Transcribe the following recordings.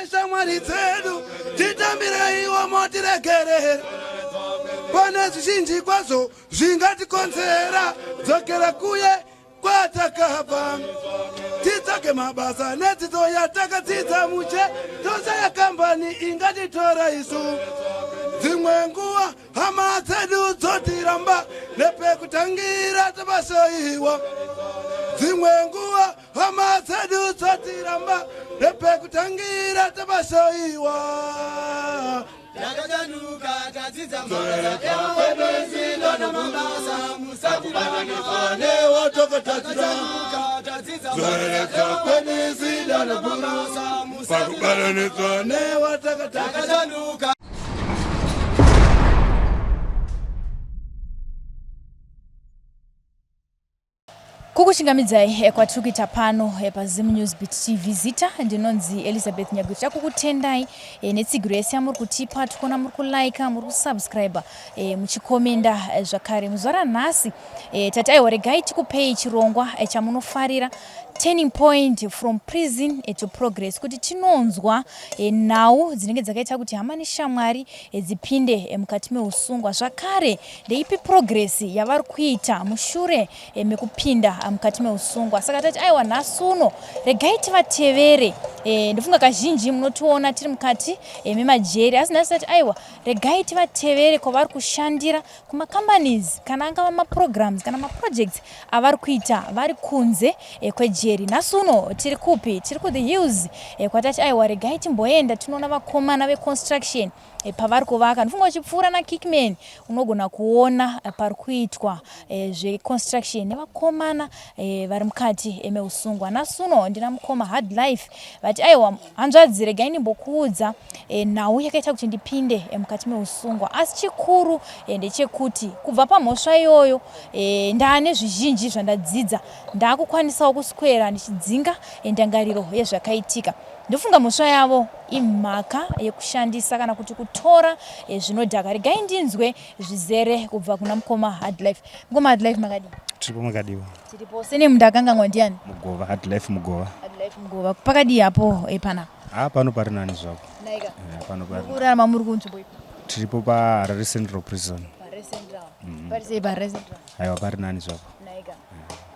Neshamwari dzedu titambireiwo motiregerera pane zvizhinji kwazvo zvingatikonzera dzokera kuye kwatakabva titsvage mabasa nedzidzo yatakadzidza muche toshaya kambani ingatitora isu dzimwe nguva hama dzedu dzotiramba nepekutangira tapasoiwa dzimwe nguva hama dzedu dzotiramba nepekutangira tapasoiwa Takachanuka tadzidza mabasa namabasa musatibatanidza newatokatadzira tadzidza zoreredza kwenisida mabasa pakubatanidzwa newatakatadzira takachanuka. Kukuchingamidzai kwatiri kuita pano paZim News Beat TV. Zita ndinonzi Elizabeth Nyagwiri. Takukutendai netsigiro yese yamuri kutipa. Tikuona muri kulaika, muri kusubscribe, muchikomenda zvakare. Muzuva ranhasi tati aiwa regai tikupei chirongwa chamunofarira, turning point from prison to progress, kuti tinonzwa nhau dzinenge dzakaita kuti hama neshamwari dzipinde mukati meusungwa. Zvakare ndeipi progress yavari kuita mushure mekupinda mukati meusungwa. Saka tati aiwa nhasi uno regai tivatevere. Ndofunga kazhinji munotiona tiri mukati memajeri, asi nhasi tati aiwa regai tivatevere kwavari kushandira kumacompanies, kana angava maprograms kana maprojects avari kuita vari kunze kwejeri. Nhasi uno tiri kupi? Tiri kuThe Hills, kwatati aiwa regai timboenda tinoona vakomana veconstruction pavari kuvaka. Ndofunga uchipfuura naKickman unogona kuona pari kuitwa zveconstruction nevakomana vari mukati meusungwa. Nhasi uno ndina mukoma Hard Life. Vati aiwa hanzvadzi, regai ndimbokuudza nhau yakaita kuti ndipinde mukati meusungwa, asi chikuru ndechekuti kubva pamhosva iyoyo ndaane zvizhinji zvandadzidza, ndaakukwanisawo kuswera ndichidzinga ndangariro yezvakaitika. Ndofunga mhosva yavo imhaka yekushandisa kana kuti kutora zvinodhaka. Regai ndinzwe zvizere kubva kuna mukoma Hardlife. Mukoma Hardlife, makadii? Tiripo, makadiwa? Tiripo. Sene mundakanganwa ndiani? Mugova, Hardlife Mugova. Hardlife Mugova, pakadii hapo panapa? Ha, pano pari nani zvako. Naika. Pano pari. Kurarama muri kunzvimbo ipi? Tiripo paHarare Central Prison. Harare Central. Pari sei paHarare Central? Aiwa, pari nani zvako. Naika,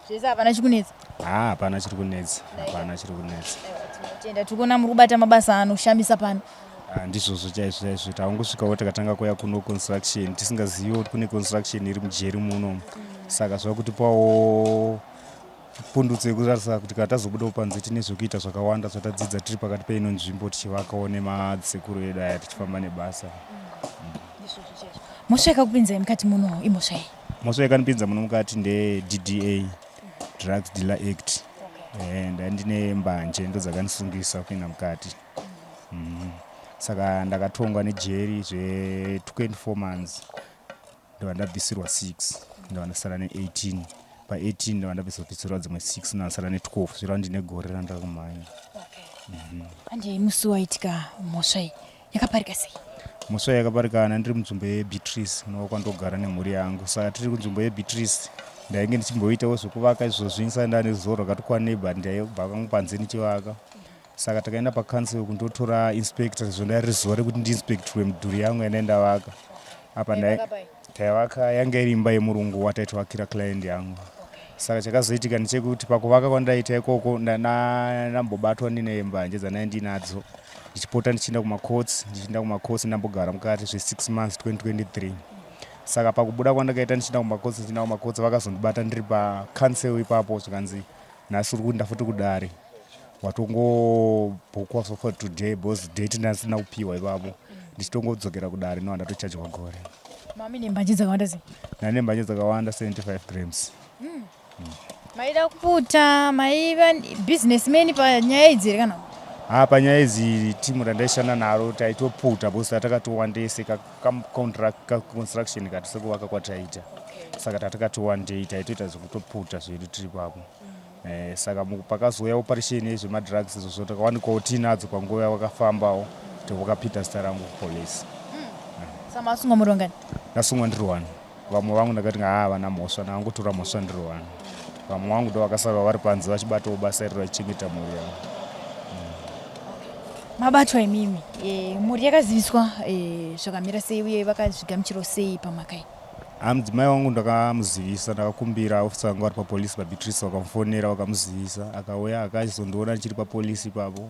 zvese hapana chikunetsa? Ha, hapana chiri kunetsa, hapana chiri kunetsa. Tinotenda. Tiri kuona muri kubata mabasa anoshamisa pano. Ah, ndizvozvo chaizvo chaizvo. Tangosvikawo takatanga kuuya kuno construction tisingaziviwo kuti kune construction iri mujeri muno, saka zvava kutipawo pundutso yekutarisa kuti kana tazobudawo panze tine zvekuita zvakawanda zvatadzidza tiri pakati peino nzvimbo, tichivakawo nemadzisekuru edu aya, tichifamba nebasa. Mhosva yakakupinzai mukati muno imhosva yei? Mhosva yakanipinza muno mukati ndeDDA, Drugs Dealer Act. Ndandine mbanje, ndo dzakanisungisa kupinda mukati. Saka ndakatongwa nejeri zve24 months, ndobva ndabvisirwa 6, ndobva ndasara ne18. Pa18 ndobva ndabvisirwa dzimwe 6, ndasara ne12. Zvireva ndine gore randiri kumhanya. Handei, musi waitika mhosva iyi yakaparika sei? Mhosva yakaparikana ndiri munzvimbo yeBeatrice, unova kwandogara nemhuri yangu. Saka tiri kunzvimbo yeBeatrice, ndainge ndichimboitawo zvekuvaka izvozvi ndisati ndane ruzivo rwakati kwanei, but ndaibva kangu panze ndichivaka. Saka takaenda pacouncil kundotora inspector sezvo ndari zuva rekuti ndiinspectwe mudhuri yangu yandai ndavaka apa. Taivaka, yanga iri imba yemurungu wataitoakira client yangu. Saka chakazoitika ndechekuti pakuvaka kwandaita ikoko ndambobatwa ndine mbanje dzandai ndinadzo, ndichipota ndichienda kumacourts, ndichienda kumacourts. Ndambogara mukati zve6 months 2023. Saka pakubuda kwandakaita ndichienda kumacourts, ndichienda kumacourts, vakazondibata ndiri pacouncil ipapo, zvikanzi nhasi uri kuenda futi kudare, watongobhukwa so for today, because date ndasina kupiwa ipapo. Ndichitongodzokera kudare no ndatochajwa gore. Mami nembanje dzakawanda sei? Ndane mbanje dzakawanda, 75 grams. Maida kuputa, maiva businessman panyaya idzi here kana? Ha, panyaya idzi timu randaishanda naro taitoputa because tatakatowandese kaconstruction kati sekuvaka kwataita, saka tatakatowandei taitoita zvekutoputa zvedu tiri papo. Saka pakazouya operation yezvemadrugs izvozvo, takawanikwawo tiinadzo panguva yavakafambawo, vakapinda zita rangu kupolice. Saka masungwa muri vangani? Ndasungwa ndiri one. Vamwe vangu ndakati haa vana mhosva ndakangotora mhosva ndiri one. Vamwe vangu ndo vakasara vari panze vachibatawo basa iri, vachichengeta mhuri yavo. Mabatwa imimi, mhuri yakaziviswa zvakamira sei uye vakazvigamuchirawo sei pamhaka iyi? Ha, mudzimai wangu ndakamuzivisa, ndakakumbira ofisa vangu vari papolisi paBeatrice, vakamufonera vakamuzivisa, akauya akazondiona ndichiri papolisi ipapo.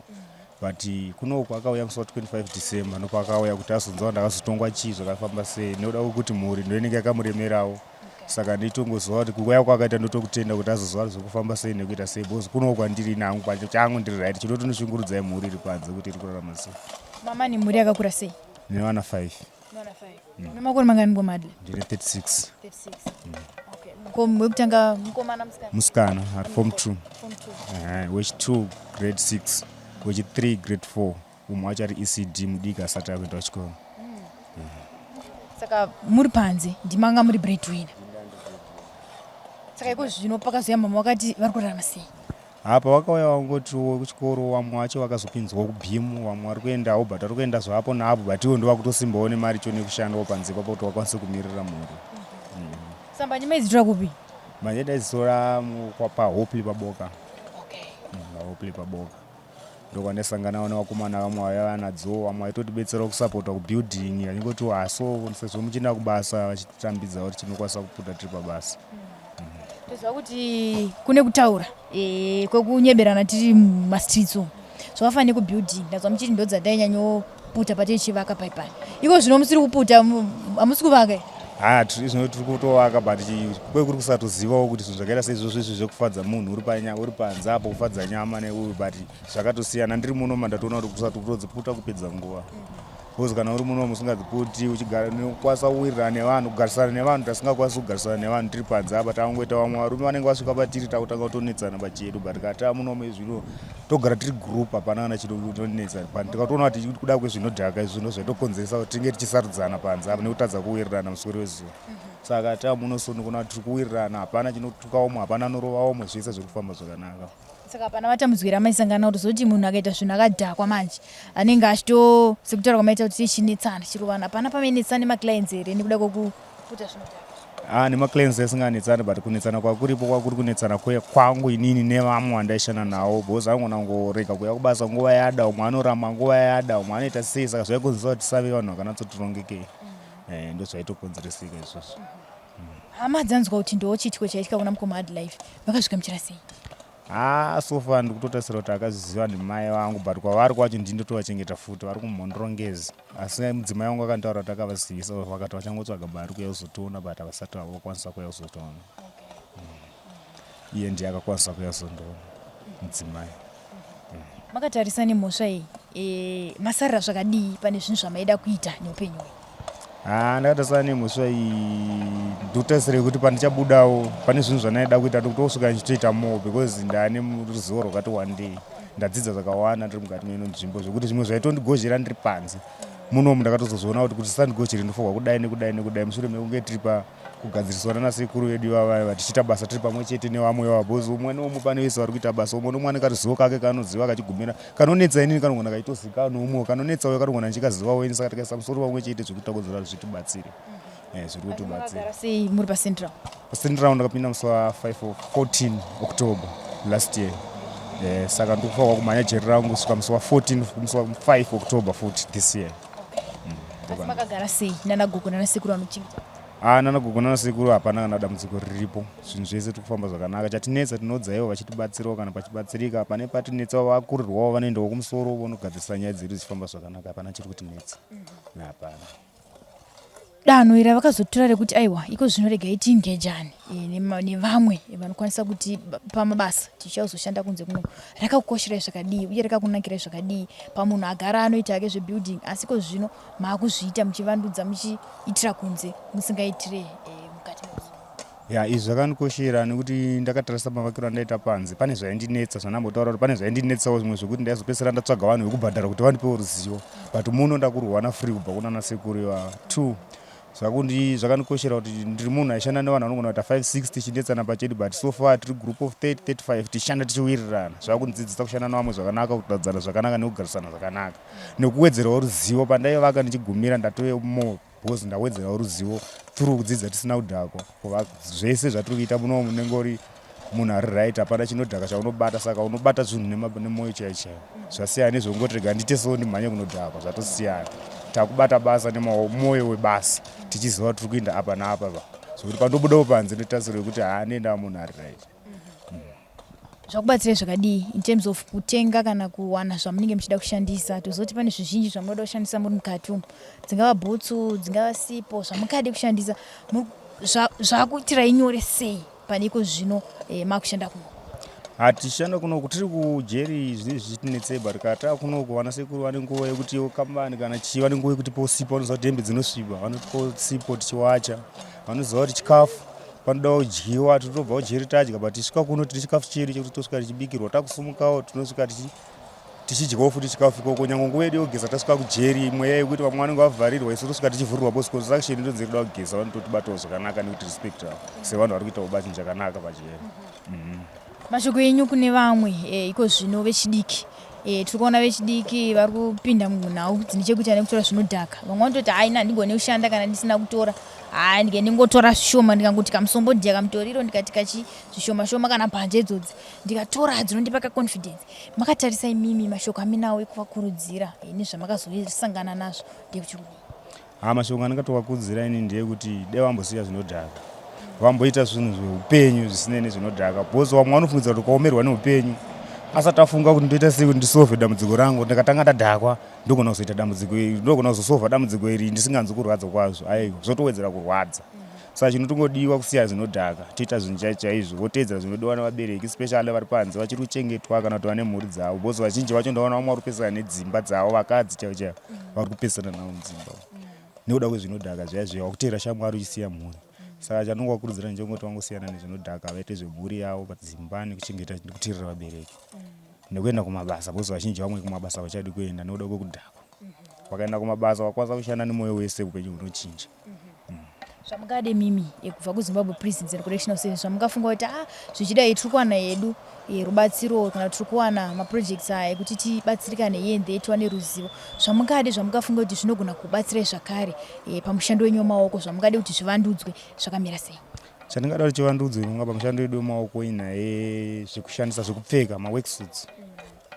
But kunoku akauya musi wa 25 December, ndopaakauya kuti azonzwa ndakazotongwa chii, zvakafamba sei, nekuda kwekuti mhuri ndoinenge yakamuremerawo. Saka nditongoziva kuti kuuya kwakaita ndotokutenda kuti azoziva zvekufamba sei nekuita sei, because kunoku kwandiri nangu changu ndiri right, chinotonishungurudzai mhuri iri panze kuti iri kurarama sei. Mama nemhuri yakakura sei? Ndine vana 5. Vana 5. Une makore mangani ngomadle? Ndine 36. 36. Okay. Ko wekutanga mukomana, musikana? Musikana ari form 2. Form 2. Wechi2 grade 6, wechi3 grade 4, umwe wacho ari ECD mudiki asati akuenda kuchikoro. Saka muri panze ndimanga muri breadwinner. Saka iko zvino pakazoya mama wakati vari kurarama sei? Apa vakauya vangotiwo kuchikoro, vamwe vacho vakazopinzwawo kubhimu, vamwe vari kuendawo, but vari kuenda zvapo naapo, but ivo ndovakutosimbawo nemari cho nekushandawo panze ipapo kuti vakwanise kumirira mhuri. Samba nyima idzitora kupi? Manje ndaidzitora paHopley paBoka. PaHopley paBoka ndokwandaisanganawo nevakomana vamwe vaiva vanadzo, vamwe vaitotibetserawo kusapota kubuilding, vachingoti haso sezvo muchienda kubasa, vachitambidza kuti tinokwanisa kuputa tiri pabasa. Toziva kuti kune kutaura kwekunyeberana tiri mumastreets umu, zvakafanana nekubuilding. Ndazwa muchiti ndo dzatainyanyoputa patichivaka paipani. Iko zvino musiri kuputa, hamusi kuvaka here? Ha, zvino tiri kutovaka, but kwe kuri kusatozivawo kuti zvinhu zvakaita seizvozvo izvi zvekufadza munhu uri panze apo, kufadza nyama neuyu, but zvakatosiyana. Ndiri muno mandatoona kuti kusatodziputa kupedza nguva, because kana uri muno musingadziputi uchigara unokwanisa kuwirirana nevanhu, kugarisana nevanhu. Tasingakwanisi kugarisana nevanhu tiri panze apa, tangoita vamwe varume vanenge vasvika patiri takutanga kutonetsana pachedu, but kana taa munomu zvino togara tiri group, hapana kana chinotonetsa. Tikatoona kuti kuda kwezvinodhaka izvi ndo zvaitokonzeresa kuti tinge tichisarudzana panze apa nekutadza kuwirirana muswero wezuva. Saka taa muno so ndikuona kuti tiri kuwirirana, hapana chinotuka umwe, hapana anorova umwe, zvese zviri kufamba zvakanaka. Saka hapana matambudziko here amaisangana kuti zoti munhu akaita zvinhu akadhakwa manje anenge achito sekutaura kwamaita kuti tichinetsana chirovana, hapana pamainetsana nemaclients here nekuda kwekuputa zvinodhaka? Ah, nemaclients asinganetsani, but kunetsana kwakuripo kwakuri kunetsana kwangu inini nevamwe vandaishanda navo, because angona kungorega kuuya kubasa nguva yada, umwe anoramba nguva yada, umwe anoita sei, saka zvaikonzeresa kuti tisave vanhu vakanatsotirongekei. Ndo zvaitokonzereseka izvozvo. Hama dzanzwa kuti ndo chiitiko chaitika kuna mukoma Hardlife, vakazvigamuchira sei? Ha, so far ndikutotarisira kuti akazviziva ndimai vangu, but kwavari kwacho ndini ndotovachengeta futi, vari kuMhondorongezi, asi mudzimai wangu akantaura kuti akavazivisa, vakati vachangotsvaga mari kuya kuzotiona, but havasati vakwanisa kuya kuzotiona. Iye ndiye akakwanisa kuya kuzondiona, mudzimai. Makatarisa nemhosva iyi, masarira zvakadii pane zvinhu zvamaida kuita neupenyu hwenyu? Ha, ndakatarisana nemhosva iyi, ndikutarisira kuti pandichabudawo pane zvinhu zvandaida kuita, ndikutosvika ndichitoita more because ndaane ruzivo rwakati wandei, ndadzidza zvakawanda ndiri mukati meino nzvimbo, zvekuti zvimwe zvaitondigozhera ndiri panze munomu ndakatozozviona kuti tisandigozhere ndofanirwa kudai nekudai nekudai, mushure mekunge tiri pa kugadziriswa nanasekuru vedu ivava, tichiita basa tiri pamwe chete nevamwe ivava, because umwe neumwe pane vese vari kuita basa, umwe neumwe ane karuzivo kake kaanoziva kachigumira kanonetsa inini kanogona kaitozikanwa neumwe, kanonetsa uyo kanogona ndichikazivawo ini, saka tikaisa musoro pamwe chete zviri kuita zvitibatsire, zviri kutibatsira. Makagara sei muri pacentral? Pacentral ndakapinda musi wa5 14 October last year, saka ndikufanirwa kumhanya jeri rangu kusvika musi wa14, musi wa5 October futi this year. Asi makagara sei nanagogo nanasekuru vanokuchengeta? Ah, nanagogo nanasekuru hapana kana dambudziko riripo, zvinhu zvese tiri kufamba zvakanaka. Chatinetsa tinoudza ivo vachitibatsirawo kana pachibatsirika, pane patinetsawo vakurirwawo vanoendawo kumusoro vonogadzirisa nyaya dzedu dzichifamba zvakanaka, hapana chiri kutinetsa, hapana. Danho iri ravakazotora rekuti aiwa, iko zvino regai tingejane nevamwe vanokwanisa kuti pamabasa tichazoshanda kunze kuno, rakakukosherai zvakadii uye rakakunakirai zvakadii pamunhu agara anoita hake zvebuilding, asi iko zvino maakuzviita muchivandudza muchiitira kunze musingaitire mukati memuzi? Ya, izvi zvakandikoshera nekuti ndakatarisa mavakiro andaita panze, pane zvaindinetsa zvandambotaura kuti pane zvaindinetsawo zvimwe zvekuti ndaizopedzisira ndatsvaga vanhu vekubhadhara kuti vandipewo ruzivo, but muno ndakurwana free kubva kunana sekuru ivava. Two, zvakandikoshera kuti ndiri munhu aishanda nevanhu vanogona kuita 5 6 tichinetsana pachedu, but so far tiri group of 30 35 tichishanda tichiwirirana. Zvakundidzidzisa kushanda nevamwe zvakanaka, kutaudzana zvakanaka nekugarisana zvakanaka, nekuwedzerawo ruzivo pandaivaka ndichigumira ndatove more because ndawedzerawo ruzivo through kudzidza tisina kudhakwa. Kuva zvese zvatiri kuita muno munenge uri munhu ari right, hapana chinodhaka chaunobata, saka unobata zvinhu nemwoyo chaiyo chaiyo. Zvasiyana nezvekungoti rega ndiite so ndimhanye kunodhakwa, zvatosiyana. Takubata basa nemwoyo webasa tichiziva kuti tiri kuenda apa naapa pa, zvekuti pandobudawo panze netarisiro yekuti haa nenda munhu ari right. Zvakubatsirai zvakadii in terms of kutenga kana kuwana zvamunenge muchida kushandisa? Tozoti pane zvizhinji zvamunoda kushandisa muri mukati umu, dzingava bhutsu, dzingava sipo, zvamukade kushandisa zvakuitirai nyore sei pane iko zvino makushanda kuno? Hatishanda kunoku tiri kujeri zvinenge zvichitinetsei, but kana taa kunoku vana sekuru vane nguva yekuti iwo kambani kana chii vane nguva yekuti posipo, vanoziva kuti hembe dzinosviba, vanotipawo sipo tichiwacha, vanoziva kuti chikafu panoda kudyiwa, tinotobva kujeri tadya, but tisvika kuno tine chikafu chedu chekuti tosvika tichibikirwa, takusumukawo tinosvika tichidyawo futi chikafu ikoko. Nyange nguva yedu yekugeza tasvika kujeri, mweya yekuti vamwe vanenge vavharirwa, isu tosvika tichivhurirwa bosi construction ndonzi kuda kugeza, vanototibatawo zvakanaka nekuti respect avo sevanhu vari kuitawo basa chakanaka pajeri. Mashoko enyu kune vamwe iko zvino vechidiki, tiri kuona vechidiki vari kupinda munhau dzine chekuita nekutora zvinodhaka. Vamwe vanototi hai, ini handigone kushanda kana ndisina kutora, hai ndike ndingotora zvishoma, ndikangoti kamusombodhiya, kamutoriro, ndikati kachi zvishoma shoma kana mbanje idzodzi ndikatora dzinondipa kaconfidence. Makatarisa imimi, mashoko aminawo ekuvakurudzira nezvamakazosangana nazvo ndekuti kudii? Ha, mashoko andingatovakurudzira ini ndeyekuti dai vambosiya zvinodhaka, vamboita zvinhu zveupenyu zvisinei nezvinodhaka, because vamwe vanofungidzira kuti ukaomerwa neupenyu asati afunga kuti ndoita sei kuti ndisolve dambudziko rangu, ndikatanga ndadhakwa ndogona kuzoita dambudziko iri, ndogona kuzosovha dambudziko iri ndisinganzwi kurwadza kwazvo. Aiwa, zvotowedzera kurwadza. Saka chinotongodiwa kusiya zvinodhaka, toita zvinhu chaizvo chaizvo, voteedzera zvinodiwa nevabereki, especially vari panze vachiri kuchengetwa kana kuti vane mhuri dzavo, because vazhinji vacho ndaona vamwe vari kupesana nedzimba dzavo, vakadzi chaivo chaivo vari kupesana navo mudzimba nekuda kwezvinodhaka zviya zviya, wakuteera shamwari uchisiya mhuri. Saka chandingovakurudzira ndechekungoti vangosiyana nezvinodhaka, vaite zvemhuri yavo padzimba nekuchengeta nekuteerera vabereki nekuenda kumabasa, because vazhinji vamwe kumabasa havachadi kuenda nekuda kwekudhakwa. Vakaenda kumabasa vakwanisa kushanda nemwoyo wese, upenyu hunochinja. Zvamungade mimi kubva kuZimbabwe Prisons and Correctional Service, zvamungafunga kuti ah, zvichidai tiri kuwana hedu rubatsiro kana tiri kuwana maprojects aya ekuti tibatsirikane here and there, tiwane ruzivo, zvamungade zvamungafunga kuti zvinogona kubatsirai zvakare pamushando wenyu wemaoko, zvamungade kuti zvivandudzwe zvakamira sei? Chandingada kuti chivandudzwe nonga pamushando wedu wemaoko inhaya yezvekushandisa, zvekupfeka, maworksuits.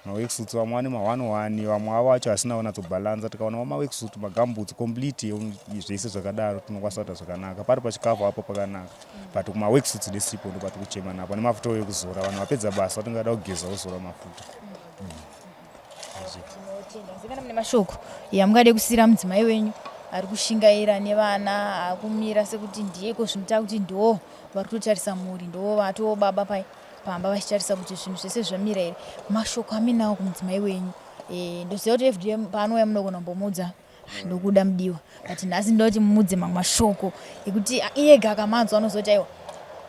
Maworksuits vamwe vane ma1 1, vamwe avo vacho asina kunyatsobhalansa. Tikaonawo maworksuit, magamboots complete, zvese zvakadaro, tinokwanisa kuita zvakanaka. Pari pachikafu apo pakanaka, but kumaworksuits nesipo ndopati kuchema napo, nemafuta ekuzora. Vanhu vapedza basa tingada kugeza wozora mafuta. Tinotenda. Mune mashoko yamungade kusiyira mudzimai wenyu ari kushingaira nevana, akumira sekuti ndiyeko zvinoita kuti ndo vari kutotarisa mhuri, ndo vatoo baba pai pamba vachitarisa kuti zvinhu zvese zvamira here? Mashoko aminawo kumudzimai wenyu, ndoziva kuti fdm paanouya munogona kumbomuudza, "Ah, ndokuda mudiwa," but nhasi ndoda kuti mumudze mamwe mashoko ekuti iyega akamanzwa anozoti aiwa,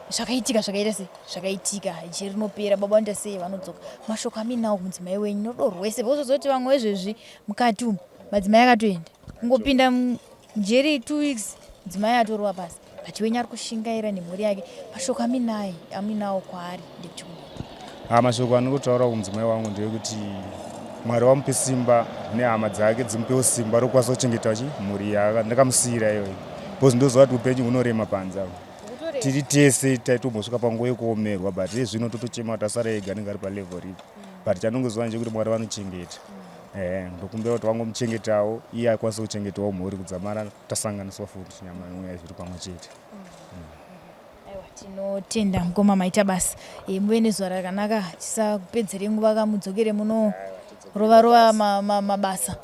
zvakaitika zvakaita sei, zvakaitika, jeri rinopera, baba vanoita sei, vanodzoka. Mashoko aminawo kumudzimai wenyu norudo rwese, vozozoti vamwe wezvezvi mukati umu madzimai akatoenda kungopinda mujeri 2 weeks, mudzimai atorova pasi, but wenyu ari kushingaira nemhuri yake. Mashoko aminaye aminawo kwaari ndekuti kudii? Ha, mashoko andinotaura kumudzimai wangu ndeyekuti Mwari vamupe simba nehama dzake dzimupewo simba rokukwanisa kuchengeta chi mhuri ndakamusiyira iyoyo, because ndoziva kuti upenyu hunorema panze apo. Tiri tese taitombosvika panguva yekuomerwa, but iye zvino totochema kuti asara ega, anenge ari palevel ripi, but chandongoziva ndechekuti Mwari vanochengeta. Ehe, ndokumbira kuti vangomuchengetawo iye akwanise kuchengetawo mhuri kudzamara tasanganiswa futi nyama nemweya zviri pamwe chete. Aiwa, tinotenda mukoma, maita basa. Muve nezuva rakanaka. Tisakupedzere nguva, kamudzokere muno rova rova mabasa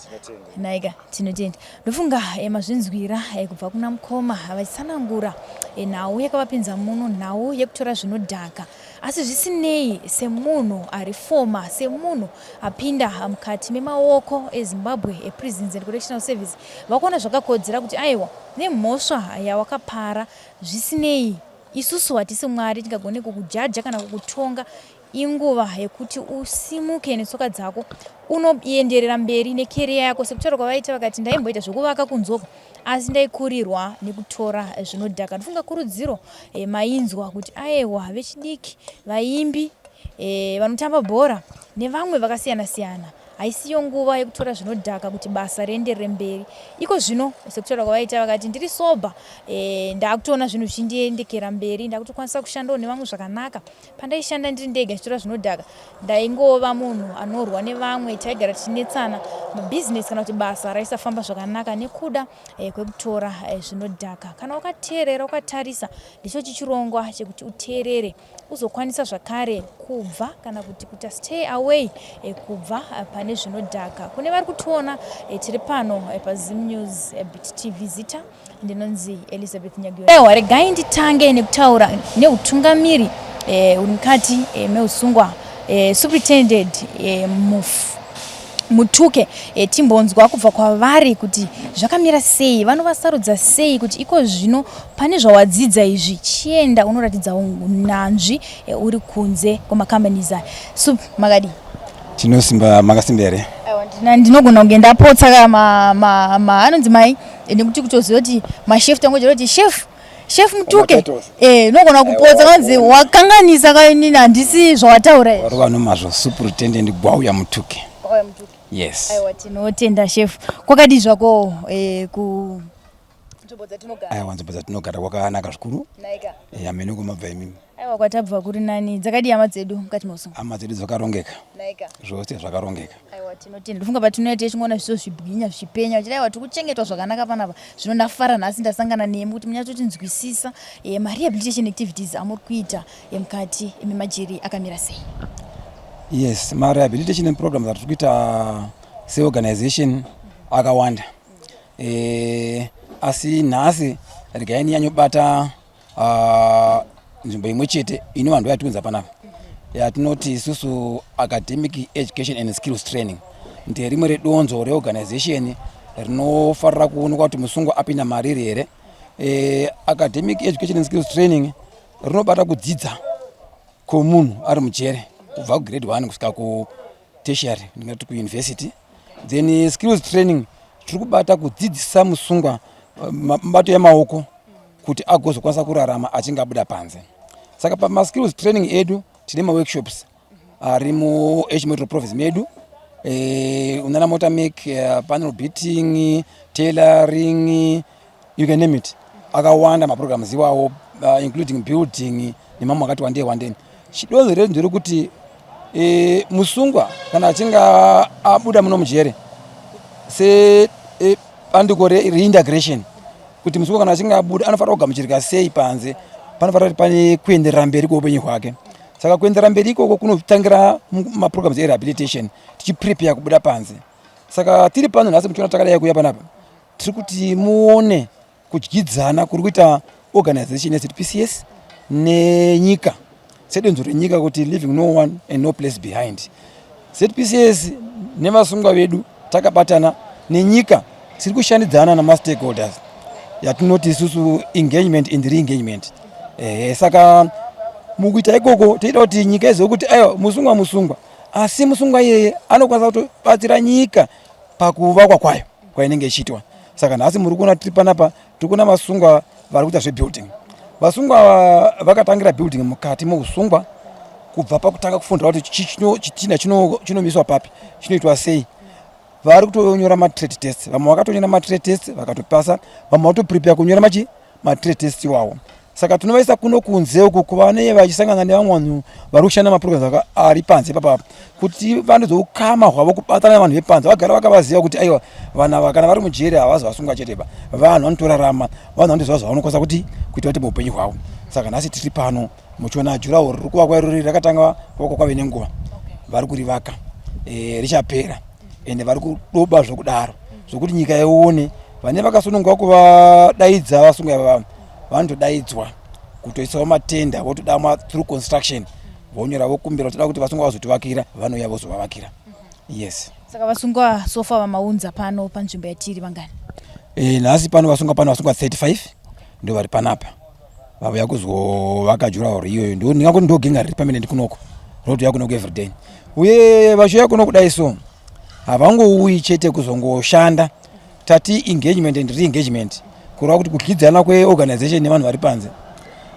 naika. Tinotenda. Ndofunga mazvinzwira kubva kuna mukoma vachitsanangura nhau yakavapinza muno, nhau yekutora zvinodhaka. Asi zvisinei, semunhu ari foma, semunhu apinda mukati memaoko eZimbabwe ePrisons and Correctional Service, vakuona zvakakodzera kuti aiwa, nemhosva yawakapara, zvisinei isusu hatisi Mwari tingagone kukujaja kana kukutonga, inguva yekuti usimuke netsoka dzako unoenderera mberi necareer yako. Sekutaura kwavaita, vakati ndaimboita zvekuvaka kunzoko asi ndaikurirwa nekutora zvinodhaka. Ndofunga kurudziro mainzwa kuti aiwa, vechidiki, vaimbi, vanotamba bhora nevamwe vakasiyana siyana. Haisiyo nguva yekutora zvinodhaka kuti basa rienderere mberi. Iko zvino sekutaura kwavaita vakati ndiri sober e, ndakutoona zvinhu zvichindiendekera mberi, ndakutokwanisa kushandawo nevamwe zvakanaka. Pandaishanda ndiri ndega ndichitora zvinodhaka ndaingova munhu anorwa nevamwe, taigara tichinetsana, mabhizinesi kana kuti basa raisafamba zvakanaka nekuda e, kwekutora e, zvinodhaka. Kana wakateerera ukatarisa, ndichochi chirongwa chekuti uteerere uzokwanisa zvakare kubva kana kuti kuita stay away eh, kubva eh, pane zvinodhaka. Kune vari kutiona eh, tiri pano paZim News Bit TV, zita ndinonzi Elizabeth Nyagiyo. Ewa, regai nditange nekutaura neutungamiri uri mukati meusungwa Superintendent Mufu Mutuke e, timbonzwa kubva kwavari kuti zvakamira sei, vanovasarudza sei kuti iko zvino pane zvawadzidza izvi chienda unoratidza unyanzvi e, uri kunze kwemacompanies aya. Sup, makadii? Tinosimba, makasimba here? Aiwa, ndinogona kunge ndapotsa ka ma, ma, ma anonzi mai e, nekuti kutoziva kuti mashef tangochera kuti chef chef Mutuke eh unogona kupotsa kanzi wakanganisa kainini handisi zvawataura izvi. Warova nomazvo Superintendent Gwauya Mutuke. Gwauya Mutuke. Yes. Aiwa tinotenda chef. Kwakadii zvako eh ku nzvimbo dzatinogara? Aiwa nzvimbo dzatinogara kwakanaka zvikuru. Naika. Eh amene kumabva imimi. Aiwa kwatabva kuri nani. Dzakadii hama dzedu mukati meusungu? Hama dzedu dzakarongeka. Naika. Zvose zvakarongeka. Aiwa tinotenda. Ndofunga patinouya tichingoona zviso zvibwinya zvichipenya uchiti aiwa tiri kuchengetwa zvakanaka panapa. Zvino ndafara nhasi ndasangana nemi kuti munyatsotinzwisisa eh, marehabilitation activities amuri kuita eh, mukati memajeri akamira sei. Yes, marehabilitation programs atiri kuita seorganization akawanda. Eh, asi nhasi regai ndinyanyobata nzvimbo imwe chete inova ndo yatiunza panapa yatinoti isusu academic education and skills training. Nderimwe redonzo reorganization rinofarira kuonekwa kuti musungwa apinda mariri here. Academic education and skills training rinobata kudzidza kwomunhu ari mujere kubva kugrade 1 kusvika kutertiary, ndingati kuuniversity. Then skills training tiri kubata kudzidzisa musungwa mabato emaoko kuti agozokwanisa kurarama achinge abuda panze. Saka pamaskills training edu tine maworkshops ari muH Metro Province medu, unana motor make, panel beating, tailoring, you can name it, akawanda maprograms iwawo, including building nemamwe akati wandei wandei. Chidonzo redu nderekuti musungwa kana achinge abuda muno mujere sebandiko reintegration, kuti musungwa kana achinge abuda anofanira kugamuchirika sei panze, panofanira kuti pane kuenderera mberi kweupenyu hwake. Saka kuenderera mberi ikoko kunotangira maprograms erehabilitation, tichiprepare kubuda panze. Saka tiri pano nhasi muchiona takadai kuuya panapa, tiri kuti muone kudyidzana kuri kuita organization yeZPCS nenyika sedonzo renyika kuti leaving no one and no place behind. ZPCS nevasungwa vedu takabatana nenyika, tiri kushandidzana namastakeholders yatinoti isusu engagement and re-engagement. Saka mukuita ikoko toita kuti nyika izive kuti aiwa musungwa musungwa, asi musungwa iyeye anokwanisa kutobatsira nyika pakuvakwa kwayo kwainenge ichiitwa. Saka nhasi muri kuona tiri panapa, tiri kuona vasungwa vari kuita zvebuilding. Vasungwa vakatangira building mukati meusungwa kubva pakutanga kufundira kuti chitinha chinomiswa papi, chinoitwa sei. Vari kutonyora matrade test, vamwe vakatonyora matrade test vakatopasa, vamwe vatoprepare kunyora machi matrade test iwawo. Saka tinovaisa kuno kunze uku kuvanee vachisangana nevamwe vanhu vari kushanda maprograms ari panze ipapapa, kuti vandudze ukama hwavo, kubatana nevanhu vepanze, vagara vakavaziva kuti aiwa vanhu ava kana vari mujeri havazi vasungwa chete ba, vanhu vanotorarama, vanhu vanotoziva zvavanokwanisa kuti kuita kuti muupenyu hwavo. Saka nhasi tiri pano muchiona jurawo riri kuvakwa irori, rakatanga kuvakwa kwave nenguva, vari kurivaka, richapera, ende vari kudoba zvokudaro zvokuti nyika ione vane vakasununguka kuvadaidza. Vasungwa ava vanotodaidzwa kutoisawo matenda, votodamwa through construction, vonyora vokumbira toda kuti vasungwa vazotivakira, vanouya vozovavakira. Yes. Saka vasungwa so far vamaunza pano panzvimbo yatiri vangani? Nhasi pano vasungwa pano vasungwa 35 ndo vari panapa, vauya kuzovaka jurawo iyoyo. Ndo ndingangoti ndo genga riri permanent kunoko, rotouya kunoko everyday. Uye vachiuya kuno kudai so havangouyi chete kuzongoshanda. Tati engagement and re-engagement, kureva kuti kudyidzana kweorganization nevanhu vari panze.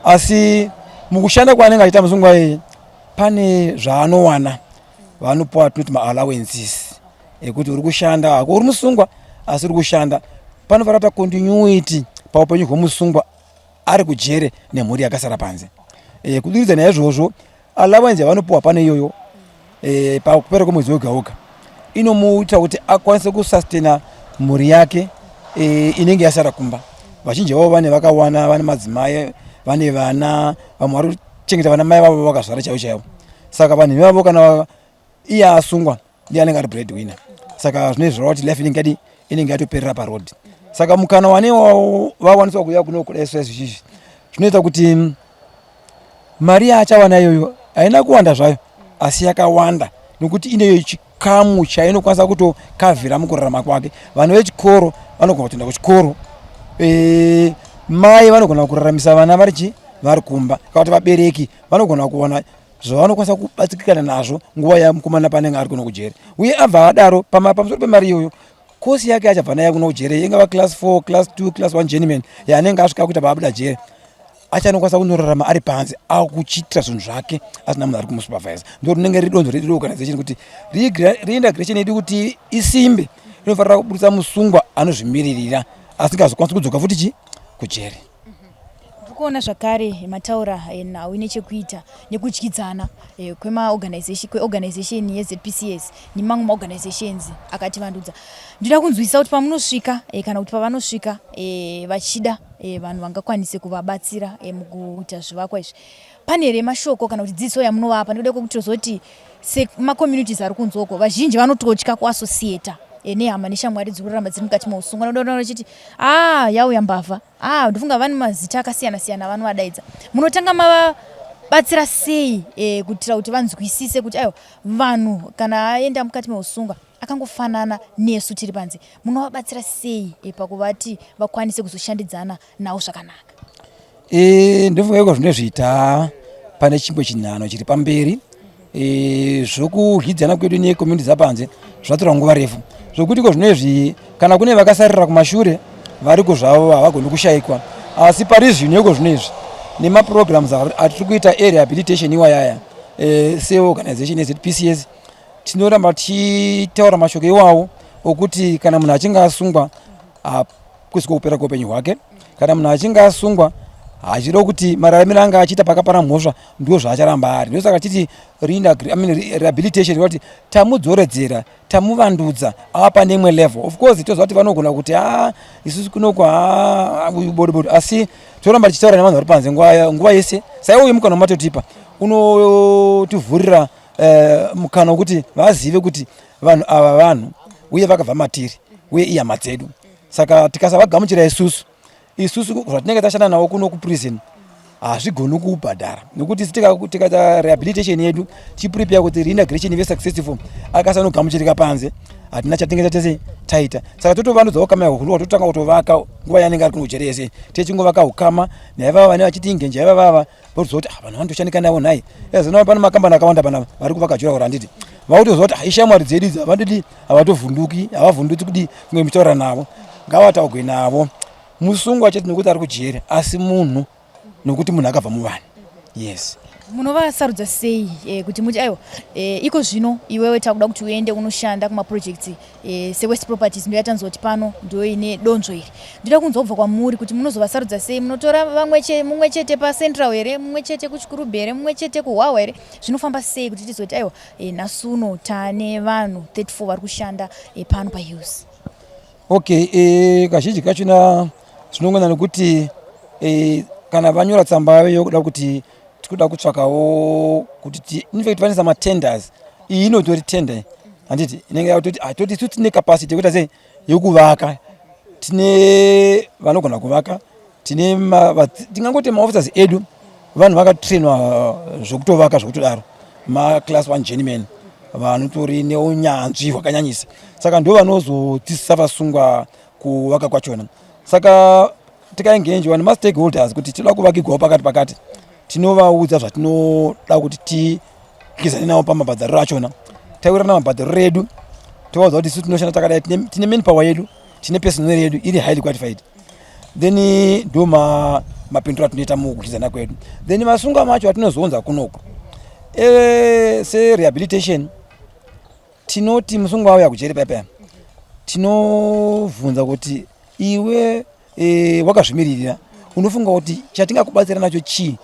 Asi mukushanda kwaanenge achiita musungwa iyeye pane zvaanowana, vanopiwa tinoti maallowances. ekuti uri kushanda hako uri musungwa asi uri kushanda. Panofanira kuita continuity paupenyu hwemusungwa ari kujere nemhuri yakasara panze. E, kuduridza naizvozvo allowance yavanopiwa pane iyoyo e, pakupera kwemwedzi wega wega inomuita kuti akwanise kusustaina mhuri yake e, inenge yasara kumba. Vazhinji vavo vane vakawana, vane madzimai, vane vana, vamwe vari kuchengeta vana mai vavo vakazvara chaivo chaivo. Saka vanhu ivavo kana iye asungwa ndiye anenge ari bread winner, saka zvinenge zvoreva kuti life inenge yadi inenge yatoperera paroad. Saka mukana wane vawaniswa kuuya kuno kudai so izvizvi zvinoita kuti mari yaachawana iyoyo haina kuwanda zvayo, asi yakawanda nokuti ineyo chikamu chainokwanisa kutokavhira mukurarama kwake. Vana vechikoro vanogona kutoenda kuchikoro, e, mai vanogona kuraramisa vana vari chi vari kumba, kana kuti vabereki vanogona kuwana zvavanokwanisa kubatsikana nazvo nguva yamukomana paanenge ari kuno kujere. Uye abva adaro, pamusoro pemari iyoyo, kosi yake achabva naye kuno kujere, ingava class 4, class 2, class 1 journeyman yaanenge asvika kuita paabuda jere, achanokwanisa kunorarama ari panze akuchiitira zvinhu zvake asina munhu ari kumusupervisa. Ndo rinenge riri donzvo redu reorganization kuti reintegration yedu kuti isimbe inofanira kuburitsa musungwa anozvimiririra asingazokwanisi kudzoka futi chi kujere. Ndiri kuona zvakare mataura nhau ine chekuita nekudyidzana kweorganization yeZPCS nemamwe maorganizations akativandudza. Ndinoda kunzwisisa kuti pamunosvika kana kuti pavanosvika vachida vanhu vangakwanise kuvabatsira mukuita zvivakwa izvi, pane here mashoko kana kuti dzidziso yamunovapa nekuda kwekuti tozoti semacommunities ari kunze uko vazhinji vanototya kuassociata nehama neshamwari dziri kurarama dziri mukati meusungwa nekuda vachiti ah, yauya mbavha. Ah, ndofunga vane mazita akasiyana siyana avanovadaidza. Munotanga mavabatsira sei kuitira kuti vanzwisise kuti aiwa, vanhu kana aenda mukati meusungwa akangofanana nesu tiri panze? Munovabatsira sei pakuvati vakwanise kuzoshandidzana navo zvakanaka? E, ndofunga iko zvinozviita pane chimwe chinhano chiri pamberi. E, zvokudyidzana kwedu necommunity dzapanze zvatora nguva refu, zvokuti iko zvinezvi kana kune vakasarira kumashure variko zvavo, havagoni kushayikwa. Asi pari zvino, iko zvinezvi, nemaprograms atiri kuita erehabilitation iwayaya, e, seorganization yeZPCS tinoramba tichitaura mashoko iwawo okuti kana munhu achinge asungwa hakusi kupera kweupenyu hwake. Kana munhu achinge asungwa hachireva kuti mararamiro anga achiita pakapara mhosva ndo zvaacharamba ari. Ndosaka titi I mean, rehabilitation, kuti tamudzoredzera, tamuvandudza, ava pane imwe level. Of course toziva kuti vanogona kuti a isusu kunoku a uyu bodo bodo, asi toramba tichitaura nevanhu vari panze nguva yese. Saiuyu mukana wamatotipa unotivhurira mukana wekuti vazive kuti vanhu ava vanhu uye vakabva matiri uye ihama dzedu. Saka tikasavagamuchira isusu zvatinenge tashanda navo kuno kuprison hazvigoni kubhadhara, nekuti isu tikaita rehabilitation yedu tichiprepare kuti reintegration ive successful, akasanogamuchirika panze hatina chatinenge tatese taita. Saka totovanudza ukama hwahuru totanga kutovaka nguva yanenge ari kunojere yese, techingovaka ukama naivava vane vachiti ingenja ivavava votoziva kuti ah, vanhu vanotoshandika navo nhai. Ezona pane makambani akawanda panapa vari kuvaka jura, handiti? Vakutoziva kuti ah, ishamwari dzedu idzi, havandidi, havatovhunduki, havavhundutsi kudii kunge muchitaura navo. Ngavataugwe navo. Musungwa chete nekuti ari kujere, asi munhu, nokuti munhu akabva muvanhu. Yes. Munovasarudza sei kuti muti aiwa, iko zvino iwewe takuda kuti uende unoshanda kumaprojects seWest Properties, ndo yatanzwa kuti pano ndo ine donzvo iri? Ndoda kunzwa kubva kwamuri kuti munozovasarudza sei. Munotora vamwe mumwe chete paCentral here, mumwe chete kuChikurubhi here, mumwe chete kuHwahwa here? Zvinofamba sei kuti tizoti aiwa, nhasi uno taane vanhu 34 vari kushanda pano paHills? Okay, kazhinji kachona zvinongona nekuti kana vanyora tsamba yavo yokuda kuti tikuda kutsvakawo kuti infact vanoisa matenders. Iyi inotori tender, handiti? Inenge yakutoti ah, toti isu tine capacity yekuita sei yokuvaka, tine vanogona kuvaka, tine tingangoti maofficers edu vanhu vakatrainwa zvokutovaka zvokutodaro, maclass 1 journeyman vanotori neunyanzvi hwakanyanyisa. Saka ndo vanozodzidzisa vasungwa kuvaka kwachona. Saka tikaengenjwa nemastakeholders kuti tinoda kuvakigwawo pakati pakati, tinovaudza zvatinoda kuti tikwizane navo pamabhadhariro achona. Taiwirirana mabhadhariro edu, tovaudza kuti isu tinoshanda takadai, tine manpower yedu, tine personnel yedu iri highly qualified. Then ndo mapinduro atinoita mukudyidzana kwedu. Then vasungwa macho atinozounza kunoku, serehabilitation. Tinoti musungwa auya kujeri paya paya, tinovhunza kuti iwe wakazvimiririra, unofunga kuti chatingakubatsira nacho chii?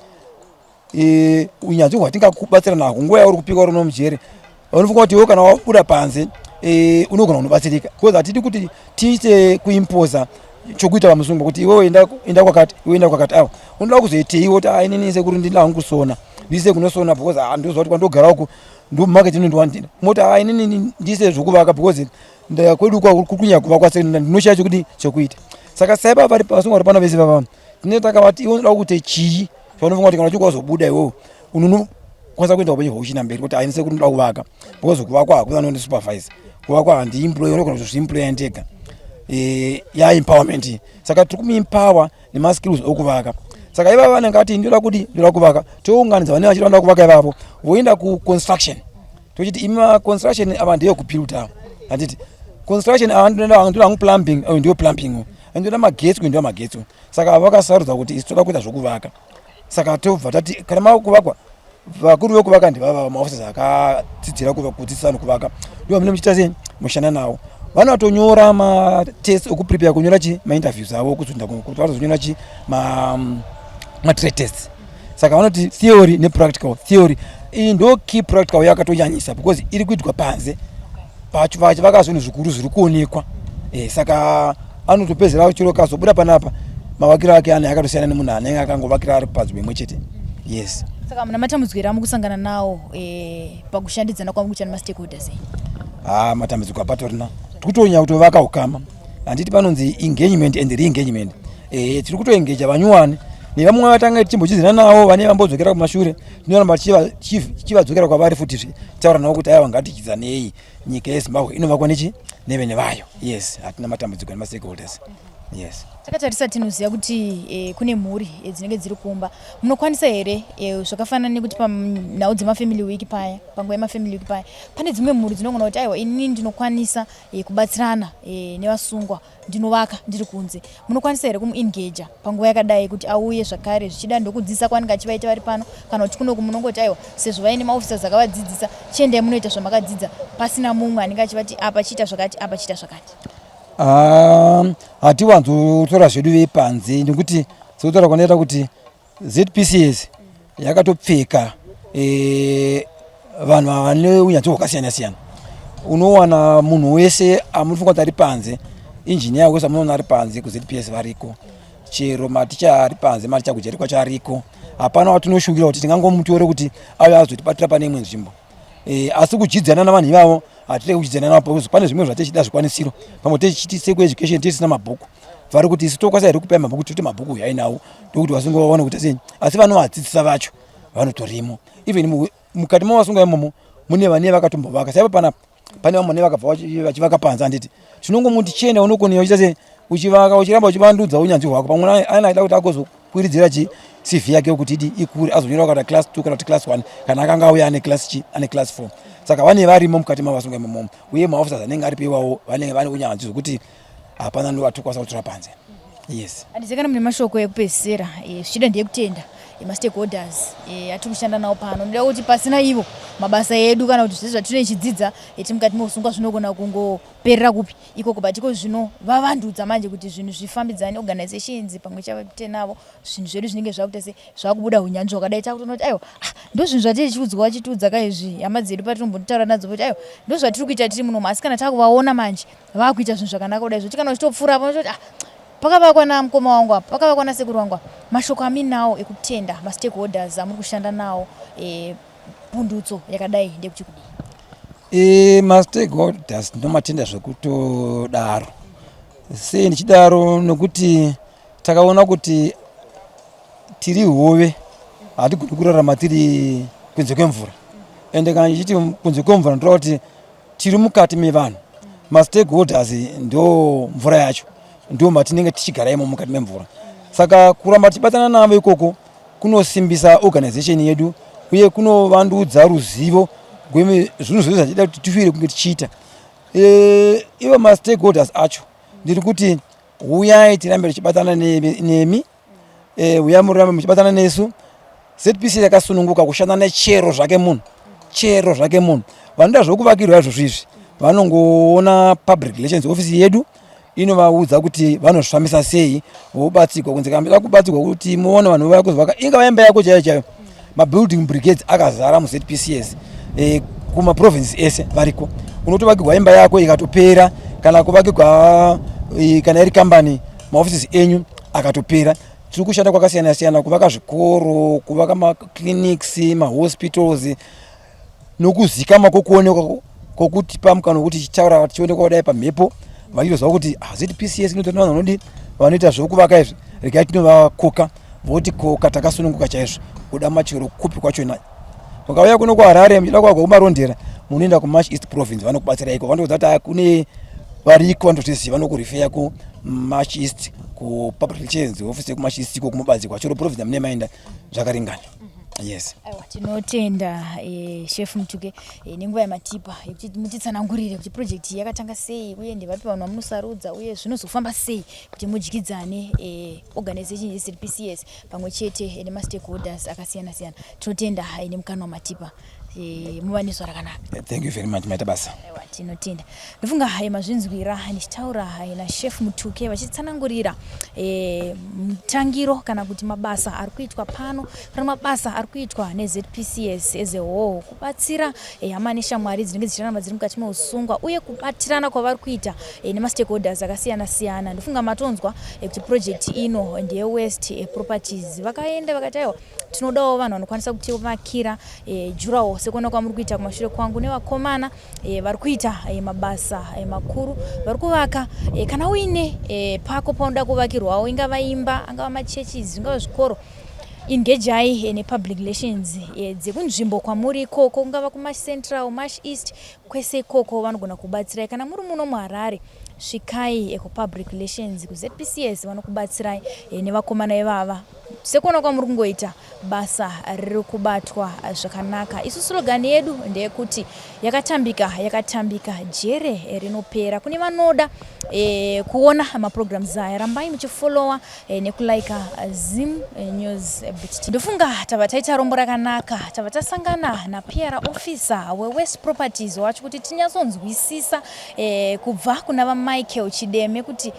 Unyanzvi hwatingakubatsira nahwo nguva yauri kupika uri mujeri, unofunga kuti iwe kana wabuda panze unogona kunobatsirika? Because hatidi kuti tiite kuimposa chokuita pamusungwa, kuti iwewe enda, enda kwakati, iwe enda kwakati. Awa unoda kuzoitei? Woti, "Ah, inini sekuru ndinoda hangu kusona, ndise kunosona because, ah, ndoziva kuti kwandogara uku ndo market inondiwandira." Moti, "Ah, inini ndise zvokuvaka because kwedu kwa kukunya kuvakwa, ndinoshaya chokuti chokuita." Saka saiba vari vasungwa vari pano vese vava, tinenge takavati, "Iwe unoda kuite chii chaunofunga kuti kana uchinge wazobuda iwewe unonokwanisa kuenda upenyu hwauchina mberi?" Kuti, "Haini sekuru, ndinoda kuvaka because kuvakwa hakuna anondisupervise, kuvakwa handiemploy, unogona kutozviemploya ndega." Yaempowerment. Saka tiri kumuempower nemaskills okuvaka. Saka ivava vanenge vati, "Ndoda kuti ndoda kuvaka," tounganidza vanenge vachida vanoda kuvaka ivavo, voenda kuconstruction. Tochiti, "Imi maconstruction ava ndeyekubuilda, handiti? Construction ava ndoda hangu plumbing, ayo ndiyo plumbing, ndoda magetsi, uyu ndiyo magetsi." Saka vakasarudza kuti, "Isu toda kuita zvokuvaka." Saka tobva tati, kana makuvakwa, vakuru vekuvaka ndivava maofficers akadzidzira kudzidzisa vanhu kuvaka, ndivo mune muchiita sei, mushanda navo. Vanotonyora matest okuprepare kunyora chi mainterviews avo, kuzoenda kuti vanozonyora chi matrade test. Saka vanoti theory nepractical. Theory iyi ndo key, practical yakatonyanyisa because iri kuitwa panze vachivaka zvinhu zvikuru zviri kuonekwa. Saka anotopedzera chiro kazobuda panapa, mavakiro ake ane akatosiyana nemunhu anenge akangovakira ari panzvimbo imwe chete, yes. Saka muna matambudziko here amukusangana nawo pakushandidzana kwamukuita nemastakeholders enyu? Ha, matambudziko hapatorina. Tiri kutonyanya kutovaka ukama, handiti? Panonzi engagement and re-engagement. Tiri kutoengeja vanyuwani nevamwe vatanga tichimbochidzana navo, vane vambodzokera kumashure, tinoramba tichivadzokera kwavari futizve, taura navo kuti, "Aiwa, ngatichidzanei, nyika yeZimbabwe inovakwa nechi nevene vayo." Yes, hatina matambudziko nemastakeholders, yes. Takatarisa, tinoziva kuti kune mhuri dzinenge dziri kumba. Munokwanisa here, zvakafanana nekuti panhau dzemafamily week paya, panguva yemafamily week paya, pane dzimwe mhuri dzinogona kuti, "Aiwa, inini ndinokwanisa kubatsirana nevasungwa, ndinovaka ndiri kunze"? Munokwanisa here kumuengaja panguva yakadai kuti auye zvakare, zvichida ndokudzidzisa kwaanenge achivaita vari pano, kana kuti kunoku munongoti, "Aiwa, sezvo vaine maofficers akavadzidzisa, chiendai munoita zvamakadzidza," pasina mumwe anenge achivati apa chiita zvakati, apa chiita zvakati? Hatiwanzotora zvedu vepanze, nekuti sekutaura kwandaita kuti ZPCS yakatopfeka vanhu ava vane unyanzvi hwakasiyana siyana. Unowana munhu wese amunofunga kuti ari panze, injiniya wese amunoona ari panze, kuZPS variko. Chero maticha ari panze, maticha kujeri kwacho ariko. Hapana watinoshuvira kuti tingangomutore kuti auye azotibatira pane imwe nzvimbo. Asi kudyidzana navanhu ivavo, hatiregi kudyidzana navo because pane zvimwe zvatichida zvikwanisiro. Pamwe tichiti sekueducation tisina mabhuku, vari kuti, "Isu tokwanisa here kupai mabhuku?" Toti, "Mabhuku uyai nawo," ndokuti vasunga vaone kuti sei. Asi vanovadzidzisa vacho vanotorimo. Even mukati mavasunga imomo mune vane vakatombovaka. Saipa panapa pane vamwe vane vakabva vachivaka panze, handiti? Tinongomuti, "Chienda unokoniwa uchiita sei, uchivaka, uchiramba uchivandudza unyanzvi hwako." Pamwe ana achida kuti agozokwiridzira chi CV yake kuti idi ikure, azonyora kana class 2 kana kuti class 1, kana akanga auya ane class chi, ane class 4. Saka vane varimo mukati mavasunga imomo, uye maofficers anenge aripo iwawo vanenge vane unyanzvi zvokuti hapana ndovatikwanisa kutora panze, yes. Handizve kana mune mashoko ekupedzisira, zvichida ndeyekutenda mastakeholders atiri kushanda nawo pano. Ndoda kuti pasina ivo mabasa edu kana kuti zvese zvatinochidzidza tiri mukati meusungwa zvinogona kungoperera kupi ikoko, but iko zvino vavandudza manje kuti zvinhu zvifambidzane, organizations pamwe chete navo, zvinhu zvedu zvinenge zvakuita se zvakubuda unyanzvi hwakadai. Takutoona kuti, aiwa, ah, ndo zvinhu zvatiri tichiudzwa, vachitiudza kaizvi hama dzedu patinombotaura nadzo kuti, "Aiwa, ndo zvatiri kuita tiri munomu." Asi kana takuvaona manje vakuita zvinhu zvakanaka kudai, zvoti kana uchitopfuura apo unototi, "Ah, pakavakwa namukoma wangu apa, pakavakwa nasekuru wangu apa." Mashoko aminawo ekutenda mastakeholders amuri kushanda nawo, pundutso yakadai, ndekuti kudii? Mastakeholders ndinomatenda zvekutodaro. Sei ndichidaro? Nekuti takaona kuti tiri hove, hatigoni kurarama tiri kunze kwemvura. Ende kana ndichiti kunze kwemvura, ndinoda kuti tiri mukati mevanhu. Mastakeholders ndo mvura yacho, ndo matinenge tichigara imo mukati memvura. Saka kuramba tichibatana navo ikoko kunosimbisa organization yedu uye kunovandudza ruzivo rwezvinhu zvese zvatida kuti tifire kunge tichiita. Ivo mastakeholders acho, ndiri kuti huyai tirambe tichibatana nemi, huyai murambe muchibatana nesu. ZPC yakasununguka kushanda nechero zvake munhu, chero zvake munhu vanoda zvokuvakirwa izvozvo izvi. Vanongoona public relations office yedu inovaudza kuti vanozvifambisa sei, vobatsirwa kunze. Kana muchida kubatsirwa kuti muone vanhu vauya kuzovaka, ingava imba yako chaiyo chaiyo, mabuilding brigades akazara muZPCS, kumaprovince ese variko. Unotovakirwa imba yako ikatopera, kana kuvakirwa kana iri kambani, maoffices enyu akatopera. Tiri kushanda kwakasiyana siyana, kuvaka zvikoro, kuvaka maclinics, mahospitals, nokuzikama kwokuonekwa kwokutipa mukana wekuti tichitaura tichionekwa kudai pamhepo, vachitoziva kuti ah, ZPCS inotora vanhu vanodi vanoita zvokuvaka izvi, regai tinovakoka. Voti koka takasununguka chaizvo kuda machero kupi kwachona. Mukauya kuno kuHarare muchida kuvakwa kuMarondera, munoenda kuMash East Province, vanokubatsira iko. Vanokuudza kuti ah, kune variko vanotozviziva, vanokurifeya kuMash East, kupublic relations office yekuMash East iko kumubatsirwa chero province yamune maenda zvakaringana. Yes. Aiwa, tinotenda Chef Mutuke nenguva yamatipa yekuti mutitsanangurire kuti project iyi yakatanga sei, uye ndevapi vanhu vamunosarudza, uye zvinozofamba sei kuti mudyidzane organization yeZPCS pamwe chete nemastakeholders akasiyana siyana. Tinotenda nemukana wamatipa. Muva nezuva rakanaka. Thank you very much, maita basa. Aiwa, tinotenda. Ndofunga mazvinzwira ndichitaura naChef Mutuke vachitsanangurira mutangiro kana kuti mabasa ari kuitwa pano, kana mabasa ari kuitwa neZPCS as a whole kubatsira hama neshamwari dzinenge dzichirarama dziri mukati meusungwa, uye kubatirana kwavari kuita nemastakeholders akasiyana siyana. Ndofunga matonzwa kuti project ino ndeyewest Properties. Vakaenda vakati aiwa, tinodawo vanhu vanokwanisa kutivakira jurawo sekuona kwamuri kuita kumashure kwangu nevakomana vari kuita mabasa makuru vari kuvaka. Kana uine pako paunoda kuvakirwawo, ingava imba, angava machurches, zvingava zvikoro, engagei nepublic relations dzekunzvimbo kwamuri ikoko, kungava kuMash Central, Mash East, kwese ikoko vanogona kubatsirai. Kana muri muno muHarare, svikai kupublic relations kuZPCS, vanokubatsirai nevakomana ivava. Sekuona kwamuri kungoita, basa riri kubatwa zvakanaka. Isu slogan yedu ndeyekuti yakatambika yakatambika, jere rinopera. Kune vanoda kuona maprograms aya, rambai muchifollowa nekulaika Zim News Beat. Ndofunga tava taita rombo rakanaka, tava tasangana naPR officer weWest Properties wacho kuti tinyatsonzwisisa kubva kuna vaMichael Chideme kuti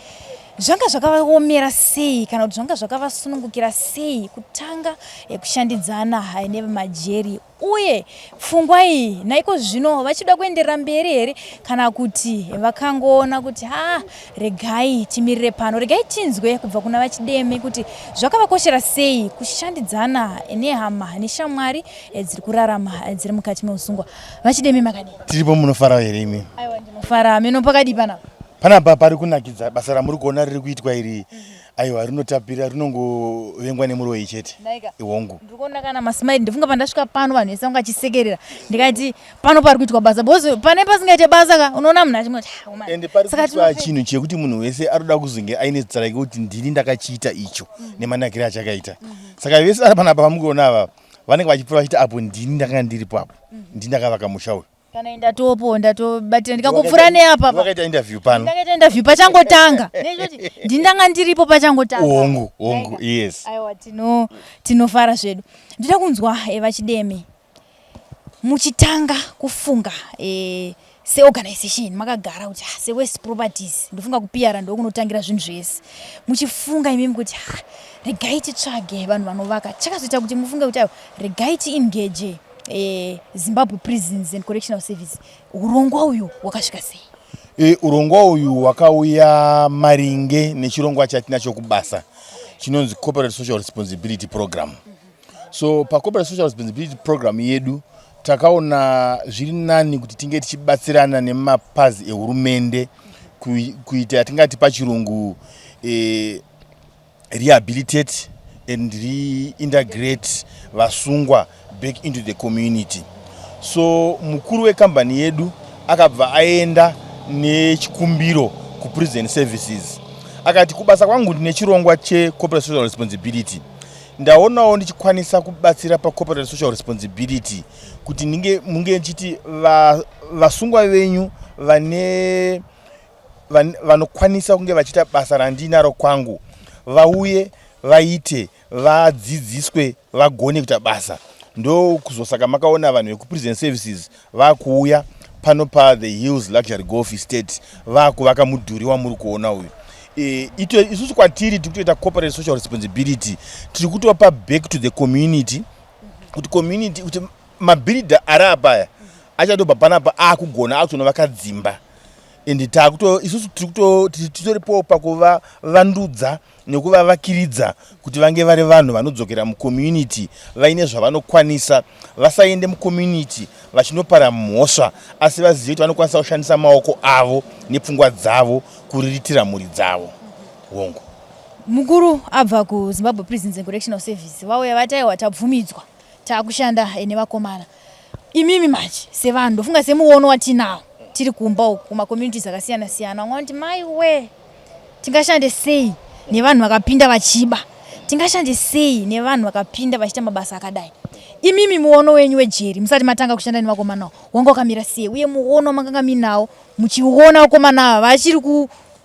zvanga zvakavaomera sei kana kuti zvanga zvakavasunungukira sei kutanga kushandidzana nevemajeri, uye pfungwa iyi naiko zvino vachida kuenderera mberi here kana kuti vakangoona kuti ha, regai timirire pano. Regai tinzwe kubva kuna vaChideme kuti zvakavakoshera sei kushandidzana nehama neshamwari dziri kurarama dziri mukati meusungwa. VaChideme, makadii? Tiripo, munofara here imi? Aiwa, ndinofara. Mino pakadii panapa? Panapa pari kunakidza. Basa ramuri kuona riri kuitwa iri, aiwa, rinotapira, rinongovengwa nemuroyi chete. Hongu. Ndiri kuona kana masmile. Ndifunga pandasvika pano vanhu vese vanga vachisekerera, ndikati pano pari kuitwa basa, because pane pasingaite basa ka, unoona munhu achingoti "Ah, woman." Ende pari Saka kuitwa chinhu chekuti munhu wese arikuda kuzonge aine zita rake kuti ndini ndakachiita icho nemanakiro achakaita. Saka vese vari panapa vamukuona ava vanenge vachipfuura vachiti apo ndini ndakanga ndiripo, apo ndini ndakavaka musha uyu. Kana ndatopo ndatobatira ndikakupfura neapa. Vakaita interview pano. Ndakaita interview pachangotanga, nechoti ndindanga ndiripo pachangotanga. Hongu, hongu, yes. Aiwa, tinofara zvedu. Ndoda kunzwa vaChideme, muchitanga kufunga seorganization makagara kuti ah, seWest Properties, ndofunga kuPR ndokunotangira zvinhu zvese, muchifunga imimi kuti ah, regai titsvage vanhu vanovaka, chakazoita kuti mufunge kuti aiwa, regai tiengage Zimbabwe Prisons and Correctional Service, urongwa uyu wakasvika sei? Urongwa uyu wakauya maringe nechirongwa chatinacho kubasa chinonzi Corporate Social Responsibility Program. So pacorporate social responsibility program yedu takaona zviri nani kuti tinge tichibatsirana nemapazi ehurumende kuita yatingati pachirungu rehabilitate and reintegrate vasungwa back into the community. So mukuru wekambani yedu akabva aenda nechikumbiro kuprison services, akati kubasa kwangu ndine chirongwa checorporate social responsibility, ndaonawo ndichikwanisa kubatsira pacorporate social responsibility kuti ndinge munge ndichiti vasungwa venyu vane vanokwanisa kunge vachiita basa randinaro kwangu vauye vaite vadzidziswe vagone kuita basa. Ndokuzosaka makaona vanhu vekuprison services vakuuya. pano pa The Hills Luxury Golf Estate vaakuvaka mudhuri wamuri kuona uyu. E, ito isusu kwatiri tiri kutoita corporate social responsibility, tiri kutopa back to the community, kuti community, kuti mabhiridha ari apaya achatobva panapa akugona akutonovaka dzimba. And takuto isusu tiri kuto titoripowo pakuvavandudza nekuvavakiridza kuti vange vari vanhu vanodzokera mucommunity vaine zvavanokwanisa, vasaende mucommunity vachinopara mhosva, asi vazive kuti vanokwanisa kushandisa maoko avo nepfungwa dzavo kuriritira mhuri dzavo. Hongu. Mukuru abva kuZimbabwe Prisons and Correctional Service vauya vati aiwa, tabvumidzwa, taakushanda nevakomana. Imimi manje sevanhu, ndofunga semuono watinawo tiri kumba uku kumacommunities akasiyana siyana, vamwe vanoti, "Maiwe, tingashande sei nevanhu vakapinda vachiba? Tingashande sei nevanhu vakapinda vachiita mabasa akadai?" Imimi muono wenyu wejeri musati matanga kushanda nevakomanawo wanga wakamira sei, uye muono wamakanga minawo muchiona vakomana ava vachiri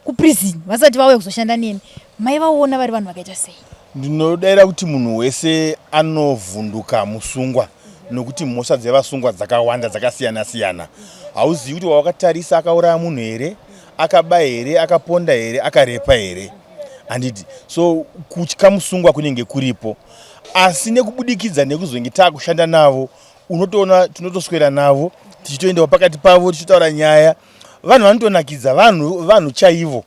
kuprison vasati vauya kuzoshanda nemi, maivaona vari vanhu vakaita sei? Ndinodaira kuti munhu wese anovhunduka musungwa, nokuti mhosva dzevasungwa dzakawanda, dzakasiyana siyana. Hauzivi kuti wawakatarisa akauraya munhu here, akaba here, akaponda here, akarepa here, handiti? So kutya musungwa kunenge kuripo, asi nekubudikidza nekuzonge taakushanda navo, unotoona tinotoswera navo, tichitoendawo pakati pavo, tichitaura nyaya. Vanhu vanotonakidza, vanhu chaivo.